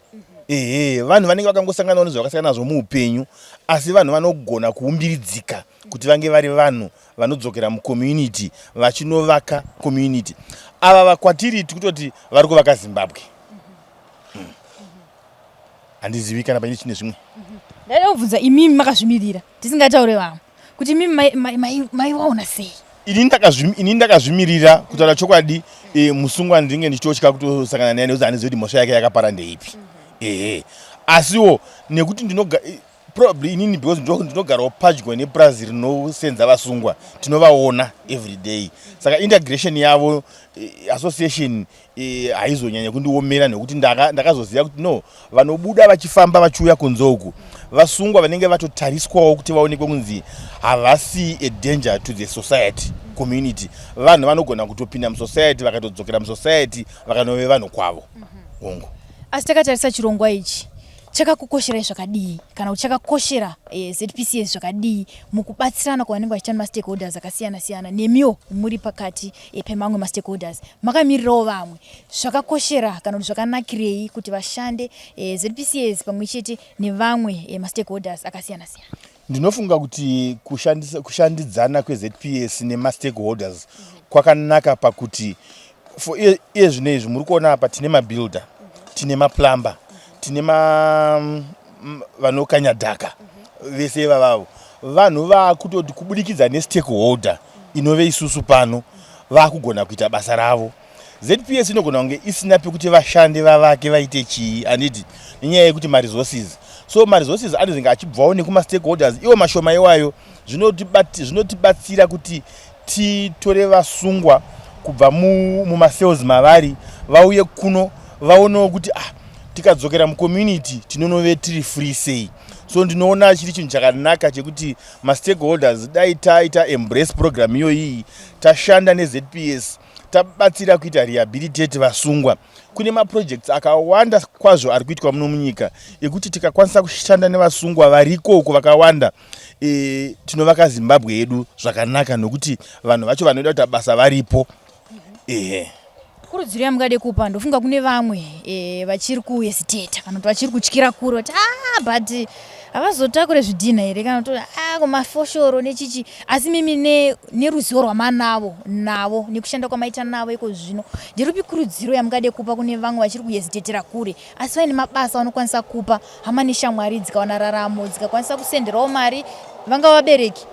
Ehe, vanhu vanenge vakangosanganawo nezvavakasangana nazvo muupenyu, asi vanhu vanogona kuumbiridzika kuti vange vari vanhu vanodzokera mucommunity vachinovaka community. Ava vakwatiri tikutoti vari kuvaka Zimbabwe. Handizivi kana paine chine zvimwe. Ndaida kubvunza imimi makazvimirira, tisingataure vamwe, kuti imimi maivaona sei? Ini ndakazvimirira, kutaura chokwadi, musungwa ndinge ndichitotya kutosangana naye nekuti handizivi kuti mhosva yake yakapara ndeipi. Ehe, asiwo nekuti ndinoga probably inini, because ndinogarawo padyo nepurazi rinosenza vasungwa, tinovaona every day, saka integration yavo, association haizonyanya kundiomera, nekuti ndakazoziva kuti no, vanobuda vachifamba vachiuya kunze uku vasungwa vanenge vatotariswawo kuti vaonekwe kunzi havasi a danger to the society, community. Vanhu vanogona kutopinda musociety, vakatodzokera musociety, vakanove vanhu kwavo. Hongu. Asi takatarisa chirongwa ichi, chakakukosherai zvakadii, kana kuti chakakoshera ZPCS zvakadii mukubatsirana kwavanenge vachiita nemastakeholders akasiyana siyana, nemiwo muri pakati pemamwe mastakeholders makamirirawo vamwe? Zvakakoshera kana kuti zvakanakirei kuti vashande ZPCS pamwe chete nevamwe mastakeholders akasiyana siyana? Ndinofunga kuti kushandidzana kweZPS nemastakeholders kwakanaka pakuti for iye zvino izvi muri kuona apa tine mabuilder, tine maplumber, tine vanokanya dhaka. Vese ivavavo vanhu vaakutoti kubudikidza nestakeholder inove isusu pano, vaakugona kuita basa ravo. ZPS inogona kunge isina pekuti vashande, vavake, vaite chii, handiti, nenyaya yekuti maresources. So maresources anozenge achibvawo nekumastakeholders iwo mashoma iwayo. Zvinotibatsira kuti titore vasungwa kubva mumacells mavari, vauye kuno, vaonewo kuti, ah, tikadzokera mucommunity tinonove tiri free sei. So ndinoona chiri chinhu chakanaka chekuti mastakeholders dai taita embrace program iyoyi, tashanda neZPS, tabatsira kuita rehabilitate vasungwa. Kune maprojects akawanda kwazvo ari kuitwa muno munyika ekuti tikakwanisa kushanda nevasungwa variko uko vakawanda, tinovaka Zimbabwe yedu zvakanaka, nokuti vanhu vacho vanoda kuita basa varipo. Ehe. Kurudziro yamungade kupa, ndofunga kune vamwe vachiri kuhesitata kana kuti vachiri kutyira kure kuti, ah, but havazotakure zvidhinha here, kana kuti, ah, kumafoshoro nechichi, asi mimi neruzivo rwamanavo navo nekushanda kwamaita navo iko zvino, nderupi kurudziro yamungade kupa kune vamwe vachiri kuhesitatira kure asi vaine mabasa vanokwanisa kupa hama neshamwari dzikawana raramo, dzikakwanisa kusenderawo mari, vangava vabereki,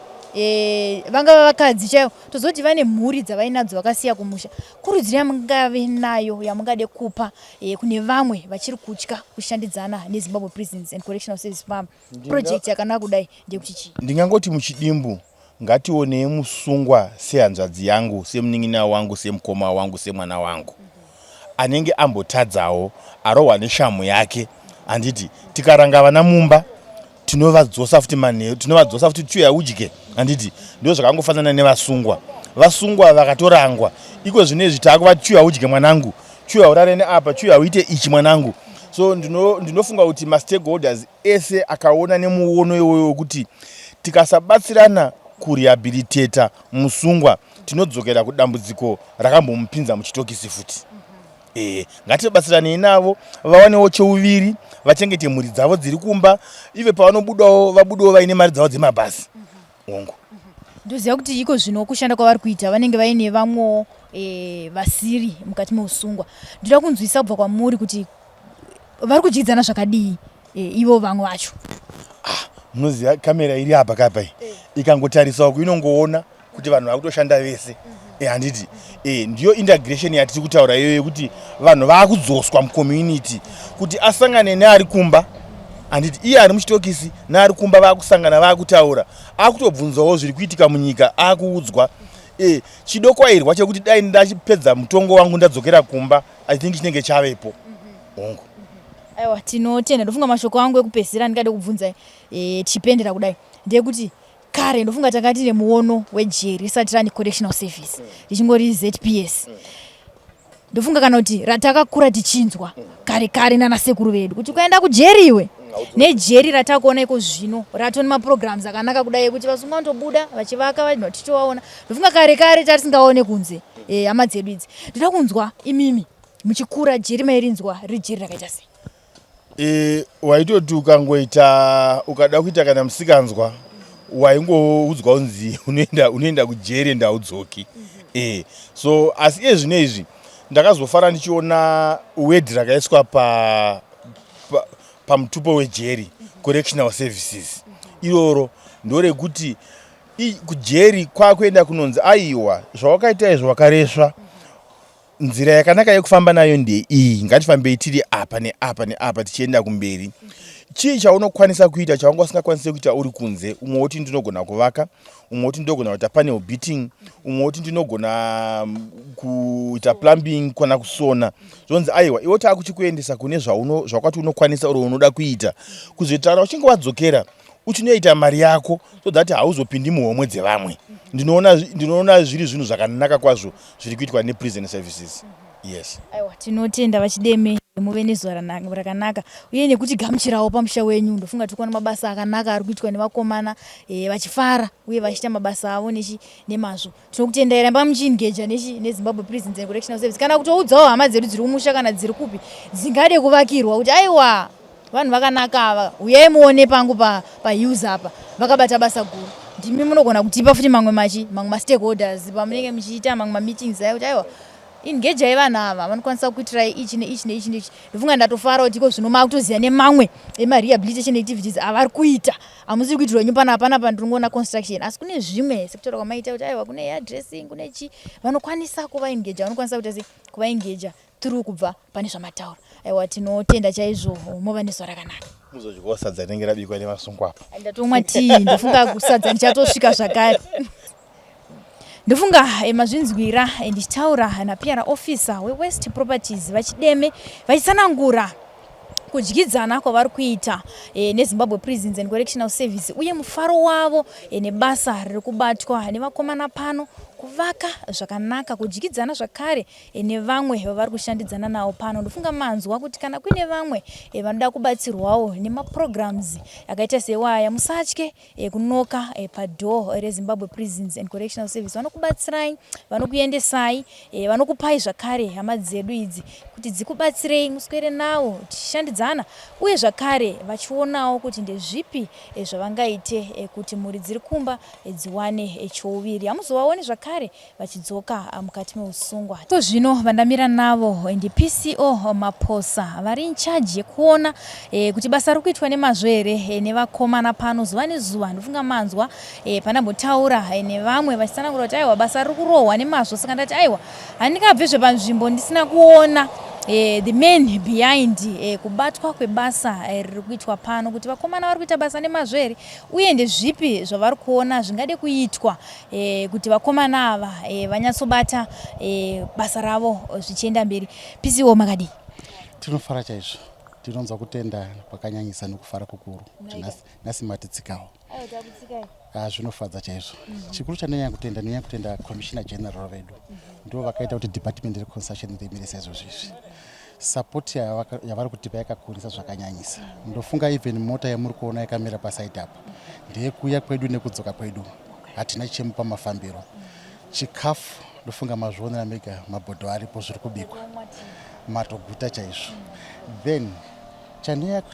vangava vakadzi chaivo, tozoti vane mhuri dzavainadzo vakasiya kumusha? Kurudziro yamungave nayo yamungade kupa kune vamwe vachiri kutya kushandidzana neZimbabwe Prisons and Correctional Service paproject yakanaka kudai ndeyekuti chii? Ndingangoti muchidimbu, ngationei musungwa sehanzvadzi yangu, semunin'ina wangu, semukoma wangu, semwana wangu anenge ambotadzawo, arohwa neshamu yake, handiti? Tikaranga vana mumba, tinovadzosa futi manheru, tinovadzosa futi, chiuya udye. Handiti ndo zvakangofanana nevasungwa. Vasungwa vakatorangwa iko zvino izvi taakuvati chiuya udye mwanangu, chiuya urare neapa, chiuya uite ichi mwanangu. So ndinofunga kuti mastakeholders ese akaona nemuono iwoyo wekuti tikasabatsirana kurehabilitata musungwa tinodzokera kudambudziko rakambomupinza muchitokisi futi. E, ngatibatsiranei navo vawanewo cheuviri, vachengete mhuri dzavo dziri kumba, ive pavanobudawo vabudewo vaine mari dzavo dzemabhazi. Hongu. Ndoziva kuti iko zvino kushanda kwavari kuita vanenge vaine vamwewo e, vasiri mukati meusungwa. Ndoda kunzwisa kubva kwamuri kuti vari kudyidzana zvakadii e, ivo vamwe vacho. Ah, munoziva kamera iri apa kapa iyi eh. ikangotarisa uku inongoona kuti vanhu vakutoshanda vese eh, handiti eh, ndiyo integration yatiri kutaura iyoyo yekuti vanhu vakudzoswa mucommunity kuti asangane neari kumba handiti iye ari muchitokisi neari kumba vakusangana vakutaura akutobvunzawo zviri kuitika munyika akuudzwa e, chidokwairwa chekuti dai ndachipedza mutongo wangu ndadzokera kumba i think chinenge chavepo hongu. Aiwa tinotenda ndofunga mashoko angu ekupedzisira ndingade kubvunza e, tichipendera kudai ndeyekuti kare ndofunga tanga tine muono wejeri risati rani correctional service richingori ZPS ndofunga kana kuti ratakakura tichinzwa kare kare nana sekuru vedu kuti ukaenda kujeri iwe nejeri ratakuona iko zvino ratoni maprograms akanaka kudai ekuti vasungwa vanotobuda vachivaka vanhu tichitovaona ndofunga kare kare tatisingaone kunze eh, hama dzedu idzi ndoda kunzwa imimi muchikura jeri mairinzwa riri jeri rakaita sei? E, waitoti ukangoita ukada kuita kana musikanzwa waingoudzwa kunzi unoenda unoenda kujeri ende haudzoki e, so asi iye zvino izvi ndakazofara ndichiona wedhi rakaiswa pa pamutupo pa wejeri correctional services iroro ndorekuti kujeri kwakuenda kunonzi aiwa zvawakaita izvo wakaresva Nzira yakanaka yekufamba nayo ndeiyi, ngatifambei tiri apa neapa neapa tichienda kumberi. Chii chaunokwanisa kuita chawanga usingakwanise kuita uri kunze? Umwe woti ndinogona kuvaka, umwe woti ndinogona kuita panel beating, umwe woti ndinogona mm, kuita plumbing kana kusona. Zvonzi aiwa, iwe taakuchikuendesa kune zvawakati unokwanisa or unoda kuita. Kuzoita kana uchinge wadzokera uchinoita mari yako so that hauzopindi muhomwe dzevamwe. Ndinoona ndinoona zviri zvinhu zvakanaka kwazvo zviri kuitwa neprison services. Yes. Aiwa tinotenda VaChideme muve nezuva rakanaka uye nekutigamuchirawo pamusha wenyu. Ndofunga tiri kuona mabasa akanaka ari kuitwa nevakomana eh, vachifara uye vachiita mabasa avo nechi nemazvo. Tinokutendai ramba muchiengager nechi neZimbabwe Prisons and Correctional Service kana kutoudzawo hama dzedu dziri kumusha kana dziri kupi dzingade kuvakirwa kuti aiwa Vanhu vakanaka ava huyai muone pangu pa paHills apa vakabata basa guru. Ndimi munogona kutipa futi mamwe machi mamwe mastakeholders pamunenge muchiita mamwe mameetings aya kuti aiwa engagei vanhu ava vanokwanisa kuitirai ichi neichi neichi neichi. Ndofunga ndatofara kuti iko zvino makutoziva nemamwe emarehabilitation activities avari kuita. Hamusi kuitirwa henyu panapa panapa ndiri kungoona construction asi kune zvimwe sekutaura kwamaita kuti aiwa kune hairdressing kune chi vanokwanisa kuvaengager vanokwanisa kuita sei kuvaengager through kubva pane zvamataura. Aiwa tinotenda chaizvo mova nezuva rakanaka. Muzodyawo sadza rinenge rabikwa nevasungwa apa. Ndatomwa tii ndofunga sadza ndichatosvika zvakare. Ndofunga eh, mazvinzwira eh, ndichitaura naPR officer weWest Properties VaChideme vachitsanangura kudyidzana kwavari kuita e, neZimbabwe Prisons and Correctional Service uye mufaro wavo e, nebasa riri kubatwa nevakomana pano kuvaka zvakanaka kudyidzana zvakare e, nevamwe vavari kushandidzana navo pano. Ndofunga manzwa kuti kana kuine vamwe e, vanoda kubatsirwawo nemaprograms akaita sewaya musatye e, kunoka e, padoor reZimbabwe Prisons and Correctional Service. Vanokubatsirai, vanokuendesai, e, vanokupai zvakare hama dzedu idzi kuti dzikubatsirei muswere nawo tichishandidzana uye zvakare vachionawo kuti ndezvipi e, zvavangaite e, kuti mhuri dziri kumba e, dziwane e, chouviri. Hamuzovaoni zvakare vachidzoka mukati meusungwa. Iko zvino vandamira navo ndiPCO Maphosa vari in charge yekuona e, kuti basa riri kuitwa nemazvo here e, nevakomana pano zuva nezuva. Ndofunga manzwa e, pandambotaura e, nevamwe vachitsanangura kuti aiwa basa riri kurohwa nemazvo, saka ndati aiwa handingabve zvepanzvimbo ndisina kuona e, the man behind e, kubatwa kwebasa riri e, kuitwa pano kuti vakomana vari kuita basa nemazvo here uye ndezvipi zvavari kuona zvingade kuitwa e, kuti vakomana ava e, vanyatsobata e, basa ravo zvichienda mberi. PCO makadii? Tinofara chaizvo, tinonzwa kutenda kwakanyanyisa nokufara kukuru kuti nhasi matitsikawo. Ah, zvinofadza chaizvo. Chikuru chandanyanya kutenda, ndinonyanya kutenda Commissioner General vedu. Ndivo vakaita kuti department reconstruction rimire saizvozvo izvi. Support yavari kutipa yakakurisa zvakanyanyisa. Ndofunga even mota yamuri kuona yakamira pasaidi apo ndeyekuuya kwedu nekudzoka kwedu. Hatina chemu pamafambiro. Chikafu ndofunga mazvionera mega, mabhodho aripo, zviri kubikwa, matoguta chaizvo. Then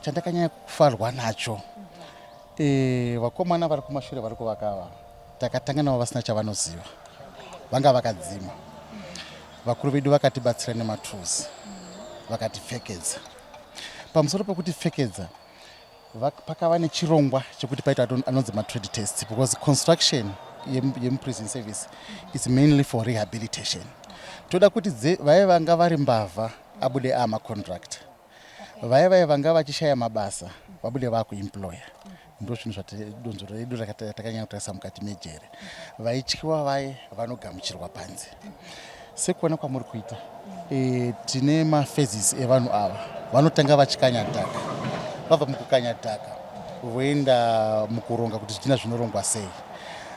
chandakanyanya kufarwa nacho, vakomana vari kumashure vari kuvaka ava, takatanga navo vasina chavanoziva, vanga vakadzima. Vakuru vedu vakatibatsira nematools, vakatipfekedza. Pamusoro pekutipfekedza, pakava nechirongwa chekuti paita anonzi matrade test, because construction yemuprison service is mainly for rehabilitation. Toda kuti vaive vanga vari mbavha abude amacontractor, vaya vaya vanga vachishaya mabasa vabude vakuemploya. Ndo zvinhu zvadonzvo redu ratakanyanya kutarisa mukati mejere. Vaityiwa vaye vanogamuchirwa panze sekuona kwamuri kuita. Tine maphases evanhu ava. Vanotanga vachikanya dhaka, vabva mukukanya dhaka voenda mukuronga kuti zvidhina zvinorongwa sei.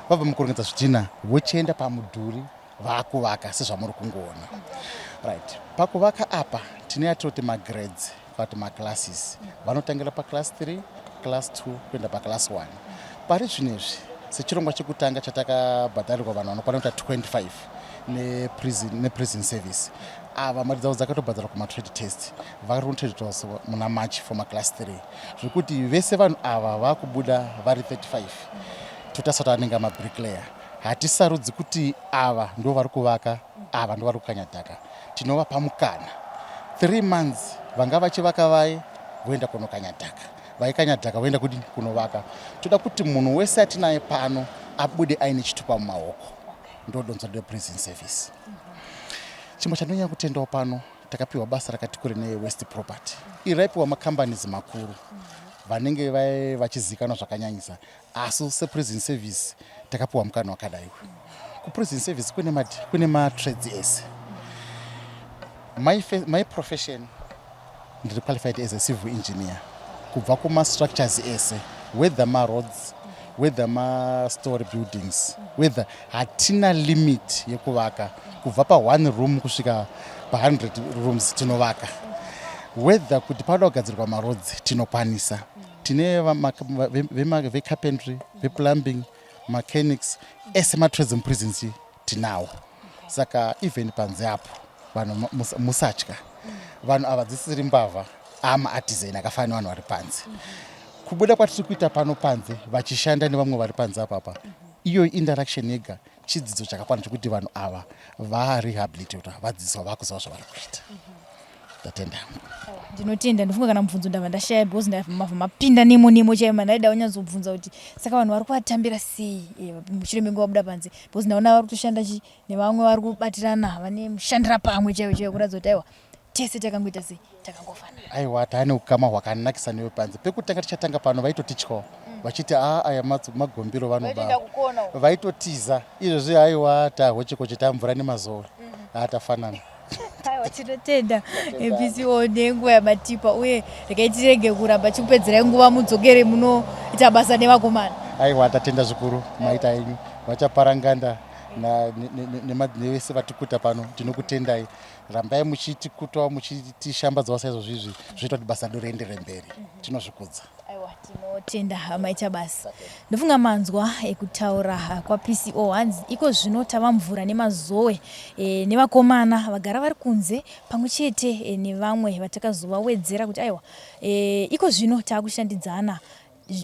Vabva mukurongedza zvidhina vochienda pamudhuri vaakuvaka sezvamuri kungoona. Right, pakuvaka apa tine yatinoti magrades kana kuti maclasses. Vanotangira paclass 3, class 2 kuenda paclass 1. Pari zvino izvi, sechirongwa chekutanga chatakabhadharirwa vanhu vanokwana kuita 25 neprison service, ava mari dzavo dzakatobhadharwa kumatrade test. Vari kutrade test muna March for maclass 3, zvekuti vese vanhu ava vakubuda vari 35. Totarisa kuti anenge amabricklayer. Hatisarudzi kuti ava ndo vari kuvaka, ava ndo vari kukanya dhaka. Tinovapa mukana 3 months. Vanga vachivaka vaye voenda kunokanya dhaka, vaikanya dhaka voenda kudini? Kunovaka. Toda kuti munhu wese atinaye pano abude aine chitupa mumaoko. Ndo donzo reprison service. Chimwe chandonyanya kutendawo pano, takapiwa basa rakati kure newaste property. Iri raipiwa macompanies makuru vanenge vachizikanwa zvakanyanyisa, asi seprison service takapiwa mukana wakadaiwo. Kuprison service kune matrades ese. My profession, ndiri qualified as a civil engineer. Kubva kumastructures ese, whether maroads, whether mastory buildings, whether, hatina limit yekuvaka. Kubva pa1 room kusvika pa100 rooms tinovaka. Whether kuti panoda kugadzirwa maroads, tinokwanisa. Tine vecarpentry, veplumbing, mechanics, ese matrades muprisons tinawo. Saka even panze apo vanhu musatya. Vanhu ava dzisiri mbavha, amaartisan akafanira nevanhu vari panze. Kubuda kwatiri kuita pano panze vachishanda nevamwe vari panze apapa, iyoyi interaction yega chidzidzo chakakwana chekuti vanhu ava varehabilitatwa, vadzidziswa, vakuziva zvavari kuita. Ndatenda. Ndinotenda. Ndifunga kana mubvunzo ndabva ndashaya, because mabva mapinda nemo nemo chaimo. Ndaida kunyatsobvunza kuti saka vanhu vari kuvatambira sei mushure menguva vabuda panze, because ndaona vari kutoshanda chi nevamwe vari kubatirana, vane mushandira pamwe chaivo chaivo, kuratidza kuti aiwa, tese takangoita sei, takangofanana. Aiwa, taane ukama hwakanakisa newe panze. Pekutanga tichatanga pano vaitotityawo vachiti a aya magombiro vanoba, vaitotiza. Izvozvi aiwa, tahochekoche, tamvura nemazowe, tafanana. Aiwa, tinotenda PCO nenguva yamatipa, uye regai tirege kuramba chikupedzerai nguva, mudzokere munoita basa nevakomana. Aiwa, tatenda zvikuru. Maita enyu vachaparanganda nevese vatikuta pano. Tinokutendai. Rambai muchitikutawo, muchitishambadzawo saizvozvo. Izvi zvoita kuti basa redu rienderere mberi. Tinozvikudza. Aiwa, tinotenda, maita basa. Ndofunga manzwa ekutaura kwaPCO. Hanzi iko zvino tava mvura nemazowe nevakomana vagara vari kunze pamwe chete nevamwe vatakazovawedzera, kuti aiwa, iko zvino taakushandidzana,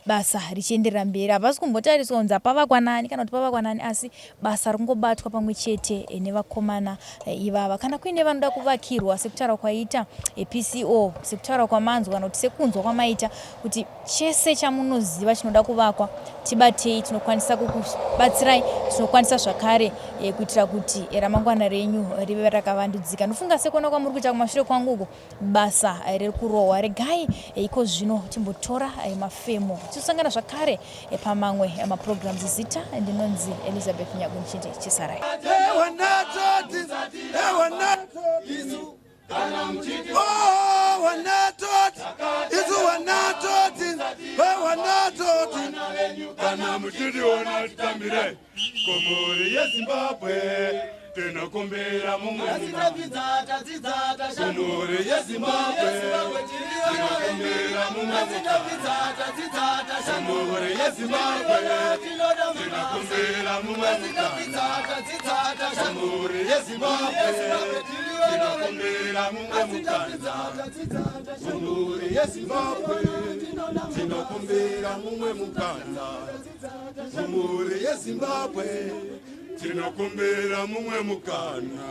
basa richienderera mberi. Hapasi kumbotariswa kunzi apavakwa nani kana kuti pavakwa nani, asi basa ringobatwa pamwe chete nevakomana ivava. Kana kuine vanoda kuvakirwa, sekutaura kwaita PCO, sekutaura kwamanzwa kana kuti sekunzwa kwamaita, kuti chese chamunoziva chinoda kuvakwa, tibatei, tinokwanisa kukubatsirai. Tinokwanisa zvakare kuitira kuti ramangwana renyu rive rakavandudzika. Ndofunga sekuona kwamuri kuita kumashure kwangu uko, basa riri kurohwa. Regai iko zvino timbotora mafemo, tizosangana zvakare pamamwe maprograms. Zita ndinonzi Elizabeth Nyagunchindi. Chisarai. Wanatoti, wanatoti, oh, wanatoti, isu wanatoti, wanatoti. Kana muchitiona titambire kumhuri yeZimbabwe, tinokumbira mumwe kumhuri yeZimbabwe, tinokumbira mumwe kumhuri yeZimbabwe, tinokumbira mumwe kumhuri yeZimbabwe, tinokumbira mumwe mukana kumhuri yeZimbabwe, tinokumbira mumwe mukana kumhuri yeZimbabwe, tinokumbira mumwe mukana.